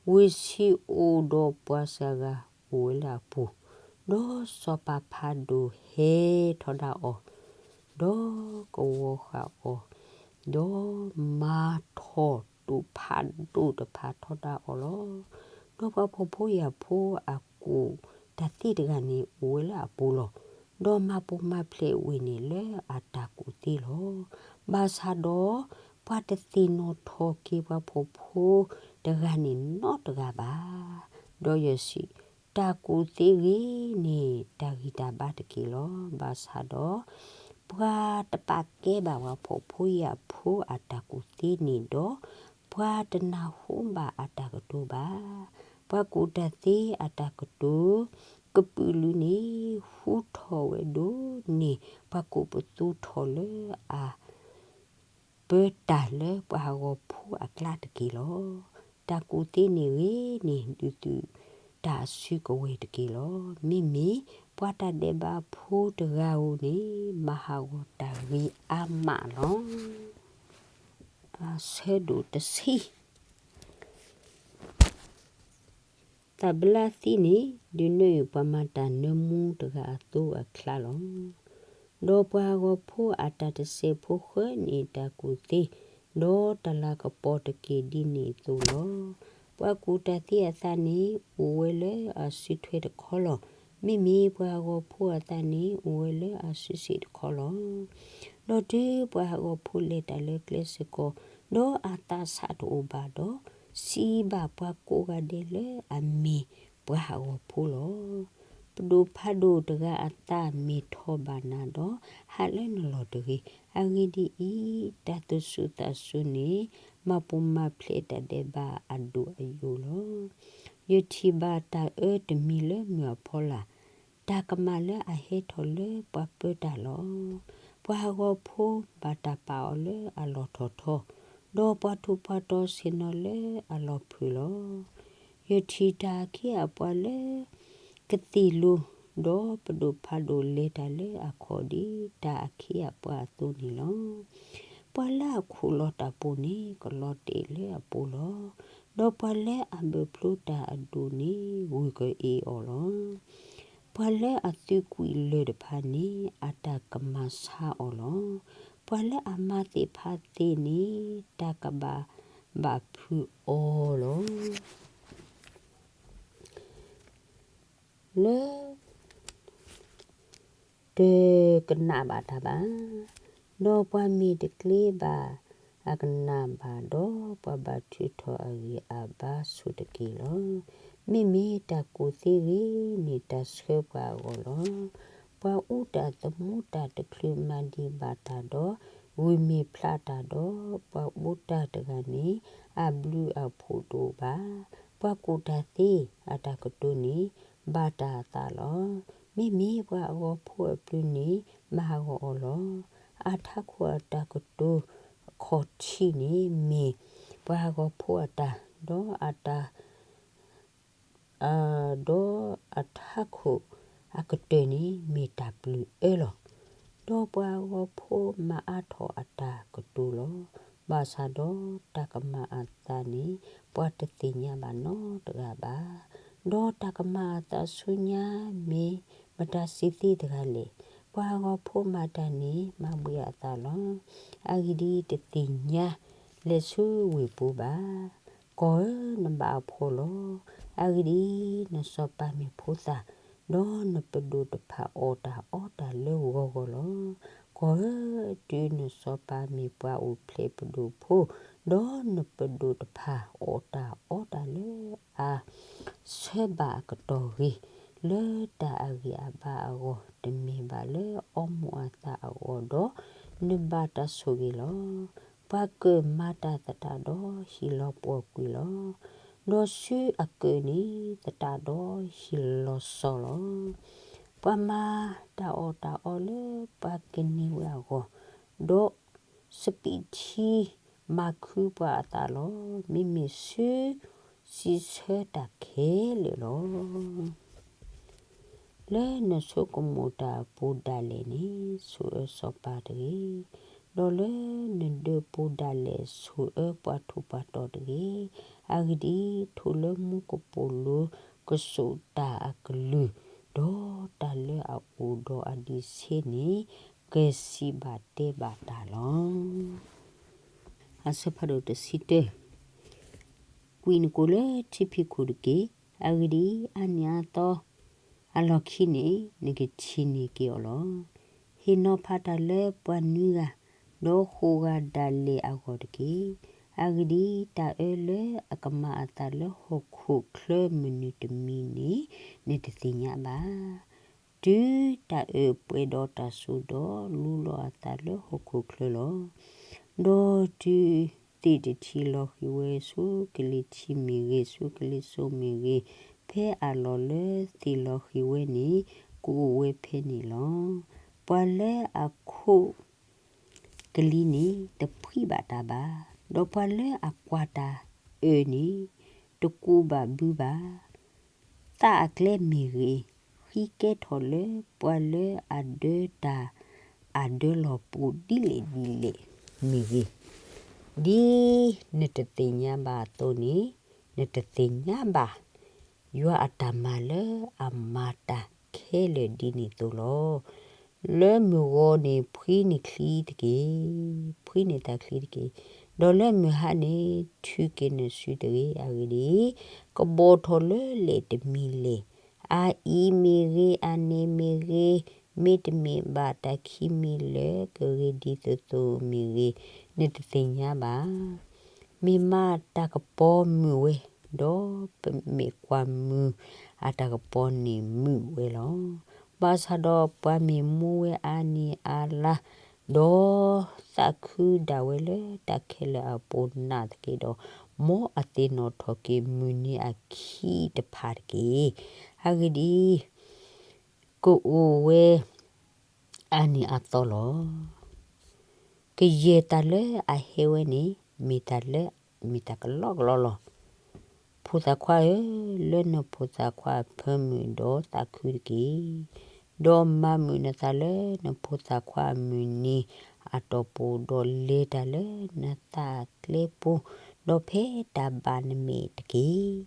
ဝ့ၢ်ဆံးအိၣ်ဒီးပှၤစှၤဂၤအိၣ်ဝဲလၢအပူၤ, ဒီးစီၤပၤဖးဒိၣ်ဟဲထီဒါအီၤ, ဒီးကဝီၤဃာ်အီၤ, ဒီးမၤထီၣ်တိာ်ဖးဒိၣ်တဖၣ်ထီဒါအီၤလီၤ. ဒီးပှၤဖှီၣ်ဖိယာ်ဖိအကူၣ်တၢ်သ့တဂၤန့ၣ် အိၣ်ဝဲလၢအပူၤလီၤ. ဒီးမၤပိာ်မၤဖျဲးဝ့ၢ်န့ၣ်လၢအတၢ်ကူၣ်သ့လီၤ. ဘၣ်ဆၣ်ဒီး ပှၤတသ့ၣ်နီၣ်ထီၣ်က့ၤပှၤဖှီၣ်ဖိတဂၤန့ၣ်နီတဂၤဘၣ်. ဒီးယဲၢ်စံး, တၢ်ကူၣ်သ့ဂ့ၤန့ၣ် တၢ်ဂံၢ်တၢ်ဘါတက့ၢ်လီၤ. ဘၣ်ဆၣ်ဒီး ပှၤတပာ်ကဲဘၣ်ပှၤဖှီၣ်ဖိယာ်ဖိအတၢ်ကူၣ်သ့န့ၣ်ဒီး ပှၤတနၢ်ဟူဘၣ်အတၢ်ကတိၤဘၣ်. ပှၤကူၣ်တၢ်သ့အတၢ်ကတိၤ ကပုာ်လုာ်န့ၣ် ဟူထီၣ်ဝဲဒိၣ်န့ၢ် ပှၤကူၣ်ပသူထီၣ်လၢအ ပၢတၢ်လၢပှၤဟးဂီၤဖိအကျါတက့ၢ်လီၤ. တၢ်ကူၣ်သ့န့ၣ်ဂ့ၤန့ၣ် ဒုးသုးတၢ်အစုကဝဲၤတက့ၢ်လီၤ. မ့မ့ၢ်ပှၤတၢ်ဒဲးဘးဖိတဂၤဧိၤန့ၣ် မၤဟးဂီၤတၢ်ဂ့ၤအါမးလီၤ. အဆၢဒိၣ်တဆံ သးဘျါသံန့ၣ် ဒုးနၢအုၣ်ပှၤမၤတၢ်နၢမူတဂၤအသိအချါလီၤ. ဒီးပှၤဟးဂီၤဖိအတၢ်တစဲးဖိဃၢန့ၣ် တၢ်ကူၣ်သ့, ဒီးတၢ်လၤကပီၤတက့ၢ်ဒ်န့ၣ်အသိးလီၤ. ပှၤကူၣ်တၢ်သ့အသးန့ၣ် အိၣ်ဝဲလၢအစုထွဲတခီလီၤ. မ့မ့ၢ်ပှၤဟးဂီၤဖိအသးန့ၣ် အိၣ်ဝဲလၢအစုစ့ၣ်တခီလီၤ. ဒီးတုၤပှၤဟးဂီၤဖိလဲၤတၢ်လၢကျဲစ့ၢ်ကီး, ဒီးအသးဆးတအိၣ်ဘၣ်ဒီး, စံးဘၣ်ပှၤကိးဂၤဒဲးလၢအမ့ၢ်ပှၤဟးဂီၤဖိလီၤ. ပဒိၣ်ဖးဒိၣ်တဂၤအသးမ့ၢ်ထီၣ်ဘၣ်နၤဒီး, ဟးလၢနလီၢ်တဂ့ၤ. အဂ့ၢ်ဒ်အံၤ, တၢ်သူၣ်ဆူၣ်သးဆူၣ်န့ၣ် မၤပိာ်မၤဖျဲးတၢ်ဒဲးဘးအဒိၣ်အယိာ်လီၤ. ယထံၣ်ဘၣ်တၢ်အၢတမံၤလၢမုၢ်အဖီလာ်, တၢ်ကမၣ်လၢအဟဲထီၣ်လၢပှၤပၢတၢ်လီၤ. ပှၤဟးဂီၤဖိဘၣ်တၢ်ပာ်အီၤလၢအလီၢ်ထီၣ်ထီ, ဒီးပှၤထူးပှၤတီၤဆ့ၣ်နီၤလၢအလီၢ်ဖုးလီၤ. ယထံၣ်တၢ်အခ့အပှၤလၢကသံၣ်လိၤ, ဒီးပဒိၣ်ဖးဒိၣ်လဲၤတၢ်လၢအခီၣ်ဒ်တၢ်အခ့အပှၤအသိးန့ၣ်လီၤ. ပှၤလၢအခိၣ်လီၤတၢ်ပူၤန့ၣ် ကလီၤတဲာ်လၢအပူၤလီၤ. ဒီးပှၤလၢအဘၢၣ်ဖျိတၢ်အဒိၣ်န့ၣ် ဂုာ်ကအ့ၣ်အီၤလီၤ. ပှၤလၢအသုးကွံာ်လၢၢ်တဖၣ်န့ၣ် အတၢ်ကမၤဆါအီၤလီၤ. ပှၤလၢအမၤသ့ၣ်ဖးသ့န့ၣ် တၢ်ကဘၣ်ဘၣ်ဖုးအီၤလီၤ. လၢ တကနၣ်ဘၣ်တၢ်ဘၣ်, ဒီးပှၤမ့ၢ်တကျ့ဘၣ်အကနၣ်ဘၣ်ဒီး, ပှၤဘၣ်ထုးထီၣ်အဂံၢ်အဘါဆူၣ်တက့ၢ်လီၤ. မ့မ့ၢ်တၢ်ကူၣ်သ့ဂ့ၤန့ၣ် တၢ်ဆှၢပှၤအဂီၢ်လီၤ. ပှၤအူတၢ်သမူတၢ်တချုးမၤဒံးဘၣ်တၢ်ဒီး, ဂုာ်မ့ၢ်ဖျးတၢ်ဒီး, ပှၤအူတၢ်တဂၤန့ၣ် အဘျုးအဖှိၣ်တအိၣ်ဘၣ်. ပှၤကူၣ်တၢ်သ့အတၢ်ကတိၤန့ၣ် ဘၣ်တၢ်အသးလီၤ. မ့မ့ၢ်ပှၤအဂီၤဖိအပျုၤန့ၣ် မၤဟးဂီၤအီၤလီၤ. အထးခိၣ်အတၢ်ကတိၤခီၣ်ထံးန့ၣ် မ့ၢ်ပှၤအဂီၤဖိအတၢ်, ဒီးအတၢ် ဒီးအထးခိၣ်အကတၢၢ်န့ၣ် မ့ၢ်တၢ်ပျုၤအၢလီၤ. ဒီးပှၤအဂီၤဖိမၤအါထီၣ်အတၢ်ကတိၤလီၤ. ဘၣ်ဆၣ်ဒီးတၢ်ကမၤအသးန့ၣ် ပှၤတသ့ၣ်ညါဘၣ်နီတဂၤဘၣ်. ဒီးတၢ်ကမၤအသးဆူညါ မ့ၢ်မတၤစံးသ့တဂၤလဲၣ်. ပှၤအဂီၤဖိမၤတၢ်န့ၣ် မၤဘှံးအသးလီၤ. အဂ့ၢ်ဒ်အံၤ, တသ့ၣ်ညါလဲၤဆူဝ့ၢ်ပူၤဘၣ်. ကီၢ်ဧၢ, နဘၣ်အဖှီၣ်လီၤ. အဂ့ၢ်ဒ်အံၤ, နစီၤပၤမ့ၢ်ဖိသၣ်, ဒီးနပဒိၣ်တဖၣ်အီၣ်တၢ်အီတၢ်လၢဂီၤဂီၤလီၤ. ကီၢ်ဧၢ, တုၤနစီၤပၤမ့ၢ်ပှၤအိၣ်ဖျဲၣ်ပဒိၣ်ဖိ, ဒီးနပဒိၣ်တဖၣ်အီၣ်တၢ်အီတၢ်လၢအ ဆၢဘၣ်အကတီၢ်ဂ့ၤ, လၢတၢ်အဂံၢ်အဘါအဂီၢ်, တမ့ၢ်ဘၣ်လၢအီမူၤအသးအဂီၢ်ဒီး, နဘၣ်တၢ်ဆိၣ်ဂ့ၤလီၤ. ပှၤကၢၢ်မၤတၢ်သတးဒီး, ဟံၣ်လီၤပှီၢ်ကွံာ်လီၤ. ဒီးဆူအကၢၢ်န့ၣ်သတးဒီး, ဟံၣ်လီၤစီၤလီၤ. ပှၤမၤတၢ်အီၣ်တၢ်အီလၢပှၤကန့ၢ်ဝဲအဂီၢ်, ဒီး စပံးထံမၤခုပှၤအသးလီၤ. မ့မ့ၢ်ဆူစံးဆၢတၢ်ခဲလၢာ်လီၤ. လၢနဆိကမိၣ်တၢ်အပူၤဒၣ်လဲာ်န့ၣ်, ဆိၣ်အၢစီၤပၤတဂ့ၤ. ဒီးလၢနဒၢးပူၤဒၣ်လဲာ်, ဆိၣ်အၢပှၤထူးပှၤတီၤတဂ့ၤ. အဂ့ၢ်ဒ်အံၤ, ထိၣ်လၢမူကပိာ်လိၤကစိာ်တၢ်အကလုၢ်, ဒီးတၢ်လၢအအိၣ်ဒီးအဒံးဆှံန့ၣ် ကစံးဘၣ်တဲဘၣ်တၢ်လီၤ. အဆၢဖးဒိၣ်တဆံတၢ, ကွံာ်နကိာ်လၢထံဖံးခိၣ်တက့ၢ်. အဂ့ၢ်ဒ်အံၤ, အါနံၤအါသီအလီၢ်ခံန့ၣ် နကထံၣ်န့ၢ်က့ၤအီၤလီၤ. ဟ့ၣ်နီၤဖးတၢ်လၢပှၤနွံဂၤ, ဒီးဃိးဂၤဒၣ်လဲာ်အဂီၢ်တက့ၢ်. အဂ့ၢ်ဒ်အံၤ, တၢ်အၢလၢအကမၤအသးလၢဟီၣ်ခိၣ်ချၢမနုၤတမံၤန့ၣ် နတသ့ၣ်ညါဘၣ်. တုၤတၢ်အၢၣ်ပှဲၤဒီးတၢ်စိဒီး, လူလီၤအသးလၢဟီၣ်ခိၣ်ချၢလီၤ. ဒီးတုၤသ့ၣ်တထံၣ်လီၤဃံၤဝဲဆူကလံၤထံးမ့ၢ်ဂ့ၤ, ဆူကလံၤစိးမ့ၢ်ဂ့ၤ, ဖဲအလီၢ်လၢသ့ၣ်လီၤဃံၤဝဲန့ၣ်, ကအိၣ်ဝဲဖဲန့ၣ်လီၤ. ပှၤလၢအခိးကလံၤန့ၣ် တဖှံဘၣ်တၢ်ဘၣ်, ဒီးပှၤလၢအကွၢ်တၢ်အၢၣ်န့ၣ် တကူးဘၣ်ဘုဘၣ်. သးအကျဲမ့ၢ်ဂ့ၤ, ဃံကဲထီၣ်လၢပှၤလၢအဒၢတၢ်အဒၢလီၤပူၤဒ်လဲၣ်ဒ်လဲၣ်မ့ၢ်ဂ့ၤ, ဒ်နတသ့ၣ်ညါဘၣ်အသိးန့ၣ်, နတသ့ၣ်ညါဘၣ် ယွၤအတၢ်မၤလၢအမၤတၢ်ခဲလၢာ်ဒ်န့ၣ်အသိးလီၤ. လၢမုၢ်ဂီၤန့ၣ်ဖှံနချံတက့ၢ်, ဖှံနသးချံတက့ၢ်. ဒီးလၢမုၢ်ဟါန့ၣ်ထုးက့ၤနစုတဂ့ၤ. အဂ့ၢ်ဒ်အံၤ, ကဘီၣ်ထီၣ်လၢလဲၣ်တမံၤလဲၣ်, အအံၤမ့ၢ်ဂ့ၤ, အန့ၣ်မ့ၢ်ဂ့ၤ, မ့တမ့ၢ်ဘၣ်တၢ်ခံမံၤလၢကဂ့ၤဒ်သိးသိးမ့ၢ်ဂ့ၤ, နတသ့ၣ်ညါဘၣ်. မ့ၢ်မးတၢ်ကပီၤမုာ်ဝဲ, ဒီးပမ့ၢ်ကွၢ်မုၢ်အတၢ်ကပီၤန့ၣ်မုာ်ဝဲလီၤ. ဘၣ်ဆၣ်ဒီးပှၤမ့ၢ်မူဝဲအါနံၤအါလါ, ဒီးသးခုဒၣ်ဝဲလၢတၢ်ခဲလၢာ်အပူၤနာ်သက့ဒီး, မ်အသ့ၣ်နီၣ်ထီၣ်က့ၤမုၢ်နံၤအခံတဖၣ်တက့ၢ်. အဂ့ၢ်ဒ်အံၤ, ကအိၣ်ဝဲအါနံၤအါသီလီၤ. ကယဲၢ်တၢ်လၢအဟဲဝဲန့ၣ် မ့ၢ်တၢ်လၢ မ့ၢ်တၢ်ကလီကလီလီၤ. ဖိသၣ်ခွါဧၢ, လၢနဖိသၣ်ခွါအဖၢမုၢ်ဒီးသးခုတက့ၢ်. ဒီးမၤမုာ်နသးလၢနဖိသၣ်ခွါအမုၢ်နံၤအတီၢ်ပူၤ, ဒီးလဲၤတၢ်လၢနသးအကျဲပူၤ, ဒီးဖဲတၢ်ဘၣ်နမဲာ်တက့ၢ်.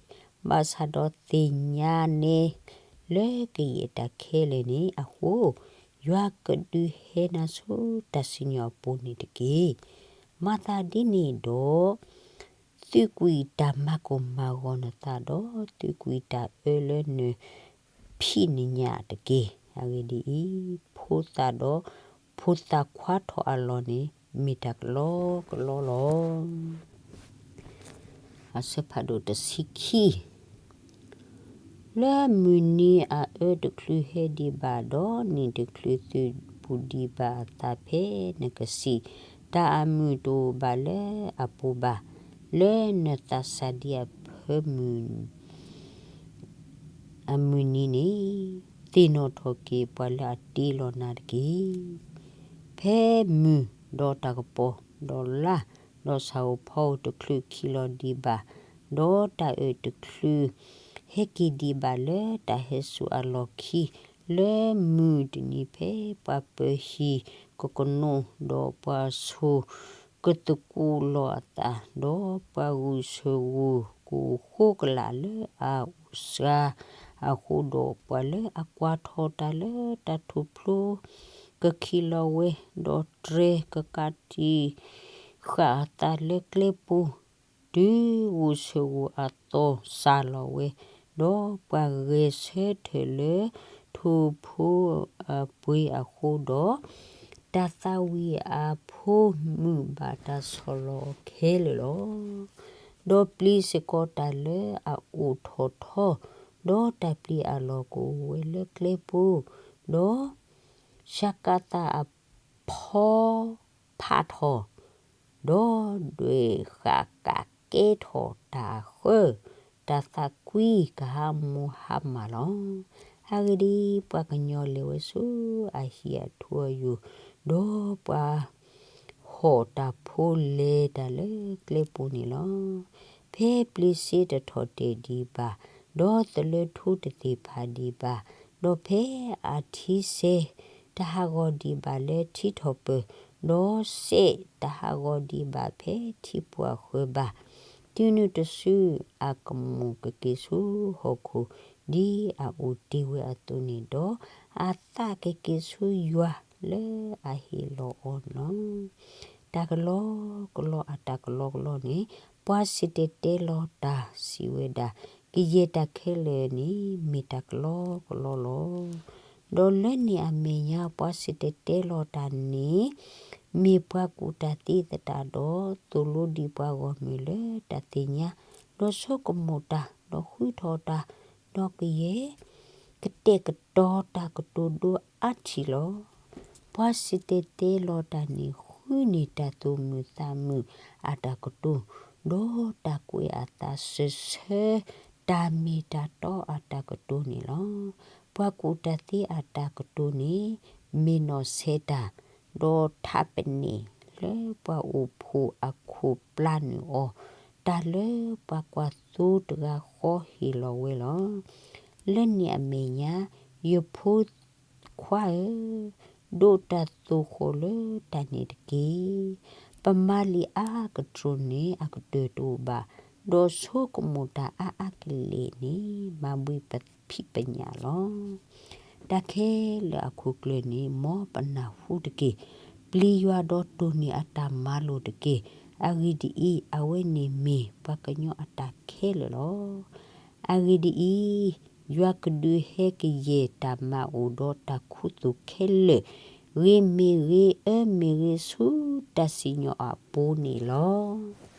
ဘၣ်ဆၣ်ဒီးသ့ၣ်ညါနဲလၢကယဲၢ်တၢ်ခဲလၢာ်န့ၣ်အဃိ, ယွၤကဒုးဟဲနၤဆူတၢ်စံၣ်ညီၣ်အပူၤန့ၣ်တက့ၢ်. မၤသးဒ်န့ၣ်ဒီး သုးကွံာ်တၢ်မၤကိၢ်မၤဂီၤနသးဒီး သုးကွံာ်တၢ်အၢလၢနဖံးနညၣ်တက့ၢ်. အဂ့ၢ်ဒ်အံၤ, ဖိသၣ်ဒီးဖိသၣ်ခွါထီၣ်အလီၢ်န့ၣ် မ့ၢ်တၢ်ကလီကလီလီၤ. အဆၢဖးဒိၣ်တဆံခံ လၢမုၢ်နံၤအအၢတချုးဟဲဒံးဘၣ်, ဒီးနံၣ်တချုးသုးဘူးဒံးဘၣ်အသးဖဲနကစံး, တၢ်အမုာ်တအိၣ်ဘၣ်လၢအပူၤဘၣ်. လၢနသးစၢ်ဒံအဖၢမုၢ် အမုၢ်နံၤန့ၣ်, သ့ၣ်နီၣ်ထီၣ်က့ၤပှၤလၢအတ့လီၤနၤတက့ၢ်. ဖဲမုၢ်ဒီးတၢ်ကပီၤ, ဒီးလါ, ဒီးဆၣ်ဧိၤဖီဧိၤတချုးခံလီၤဒံးဘၣ်, ဒီးတၢ်အၢၣ်တချုး ဟဲက့ၤဒံးဘၣ်လၢတၢ်ဟဲစိာ်အလီၢ်ခံ, လၢမုၢ်တနံၤဖဲပှၤပၢၤဟံၣ်ကကနိး, ဒီးပှၤဆိၣ်ကသကိးလီၤအသး, ဒီးပှၤဂုာ်ဆၢၣ်ဂိၢ်ကအိၣ်ဃိကလာ်လၢအအိၣ်စှၤအဃိ, ဒီးပှၤလၢအကွၢ်ထီၣ်တၢ်လၢတၢ်ထူၣ်ဖျိကခံးလီၤဝဲ, ဒီးတြဲၤကကးတံာ်ဃာ်အသးလၢကျဲပူၤ, တုၤဂုာ်ဆၢၣ်ဂိၢ်အသီစၢ်လီၤဝဲ, ဒီးပှၤဂဲၤဆၢထၢၣ်လၢထူၣ်ဖိအပှ့ၤအဃိဒီး, တၢ်သးဝံၣ်အဖိမုၢ်ဘၣ်တၢ်ဆီၣ်လီၤခဲလၢာ်လီၤ. ဒီးပျံၤစ့ၢ်ကီးတၢ်လၢအအိၣ်ထီၣ်ထီ, ဒီးတၢ်ပျံၤအလီၢ်ကအိၣ်ဝဲလၢကျဲပူၤ, ဒီး ၡကၤသးအဖီဖးထီၣ်, ဒီးဒွဲၣ်ဃာ်ကးကဲထီၣ်တၢ်ဃၢ, တၢ်သးကွံကဟးမူဟးမၢ်လီၤ. အဂ့ၢ်ဒ်အံၤ, ပှၤကညီလဲၤဝဲဆူအဟံၣ်အထူအယိာ်, ဒီးပှၤ ဟီၣ်တၢ်ဖိလဲၤတၢ်လၢကျဲပူၤန့ၣ်လီၤ. ဖဲပျံၤစ့တထီၣ်တဲာ်ဒံးဘၣ်, ဒီးသလၢထူတသ့ၣ်ဖးဒံးဘၣ်, ဒီးဖဲအထံစဲတဟးဂီၤဒံးဘၣ်လၢထံထီၣ်ပၢၢ်, ဒီးစဲးတဟးဂီၤဒံးဘၣ်ဖဲထံပှၤဃၢၤဘၣ်, တုၤနုၤတစုအကမူၣ်ကက့ၤဆူဟီၣ်ခိၣ်ဒ်အအိၣ်တ့ၢ်ဝဲအသိးန့ၣ်ဒီး, အသးကက့ၤဆူယွၤလၢအဟ့ၣ်လီၤအီၤန့ၣ်လီၤ. တၢ်ကလီကလီအတၢ်ကလီကလီန့ၣ်, ပှၤစံၣ်တဲၤတဲလီၤတၢ်စံးဝဲဒၣ်, ကယဲၢ်တၢ်ခဲလၢာ်န့ၣ် မ့ၢ်တၢ်ကလီကလီလီၤ. ဒီးလၢန့ၣ်အမဲာ်ညါ ပှၤစံၣ်တဲၤတဲလီၤတၢ်န့ၣ် မ့ၢ်ပှၤကူၣ်တၢ်သ့သတးဒီး သိၣ်လိဒံးပှၤဂီၢ်မုၢ်လၢတၢ်သ့ၣ်ညါ, ဒီးဆိကမိၣ်တၢ်, ဒီးဃုထီၣ်တၢ်, ဒီးကယဲၢ် ကတဲာ်ကတီၤတၢ်ကတိၤဒိအါထံၣ်လီၤ. ပှၤစံၣ်တဲၤတဲလီၤတၢ်န့ၣ် ဃုန့ၢ်တၢ်သူၣ်မုာ်သးမုာ်အတၢ်ကတိၤ, ဒီးတၢ်ကွဲးအသးစၢၢ်ဆၢ တၢ်မ့ၢ်တၢ်တီအတၢ်ကတိၤန့ၣ်လီၤ. ပှၤကူၣ်တၢ်သ့အတၢ်ကတိၤန့ၣ် မ့ၢ်နီၢ်ဆဲးတၢ်, ဒီးထးပန့ၣ်လၢပှၤအိၣ်ဖှိၣ်အခိၣ်ပျၢ်နုာ်အီၤ, တၢ်လၢပှၤကွၢ်သိတဂၤဃီဟ့ၣ်လီၤဝဲလီၤ. လၢန့ၣ်အမဲာ်ညါ, ယဖိခွါဧၢ, ဒိးတၢ်သိၣ်ဃီၤလၢတၢ်န့ၣ်တက့ၢ်. ပမၤလံာ်အါကတြူၢ်န့ၣ် အကတၢၢ်တအိၣ်ဘၣ်, ဒီးဆိကမိၣ်တၢ်အါအါကလဲာ်န့ၣ် မၤဘှံးပဖံးပညၣ်လီၤ. တၢ်ခဲလၢာ်အခိၣ်ကျၢၢ်န့ၣ် မ်ပနၢ်ဟူတက့ၢ်. ပျံၤယွၤဒီးတိၢ်န့ၢ်အတၢ်မၤလိာ်တက့ၢ်. အဂ့ၢ်ဒ်အံၤ, အဝဲန့ၣ်မ့ၢ်ပှၤကညီအတၢ်ခဲလၢာ်လီၤ. အဂ့ၢ်ဒ်အံၤ, ယွၤကဒုးဟဲကယဲၢ်တၢ်မၤအိၣ်ဒီးတၢ်ခူသူၣ်ခဲလၢာ်, ဂ့ၤမ့ၢ်ဂ့ၤ, အၢမ့ၢ်ဂ့ၤ, ဆူတၢ်စံၣ်ညီၣ်အပူၤန့ၣ်လီၤ.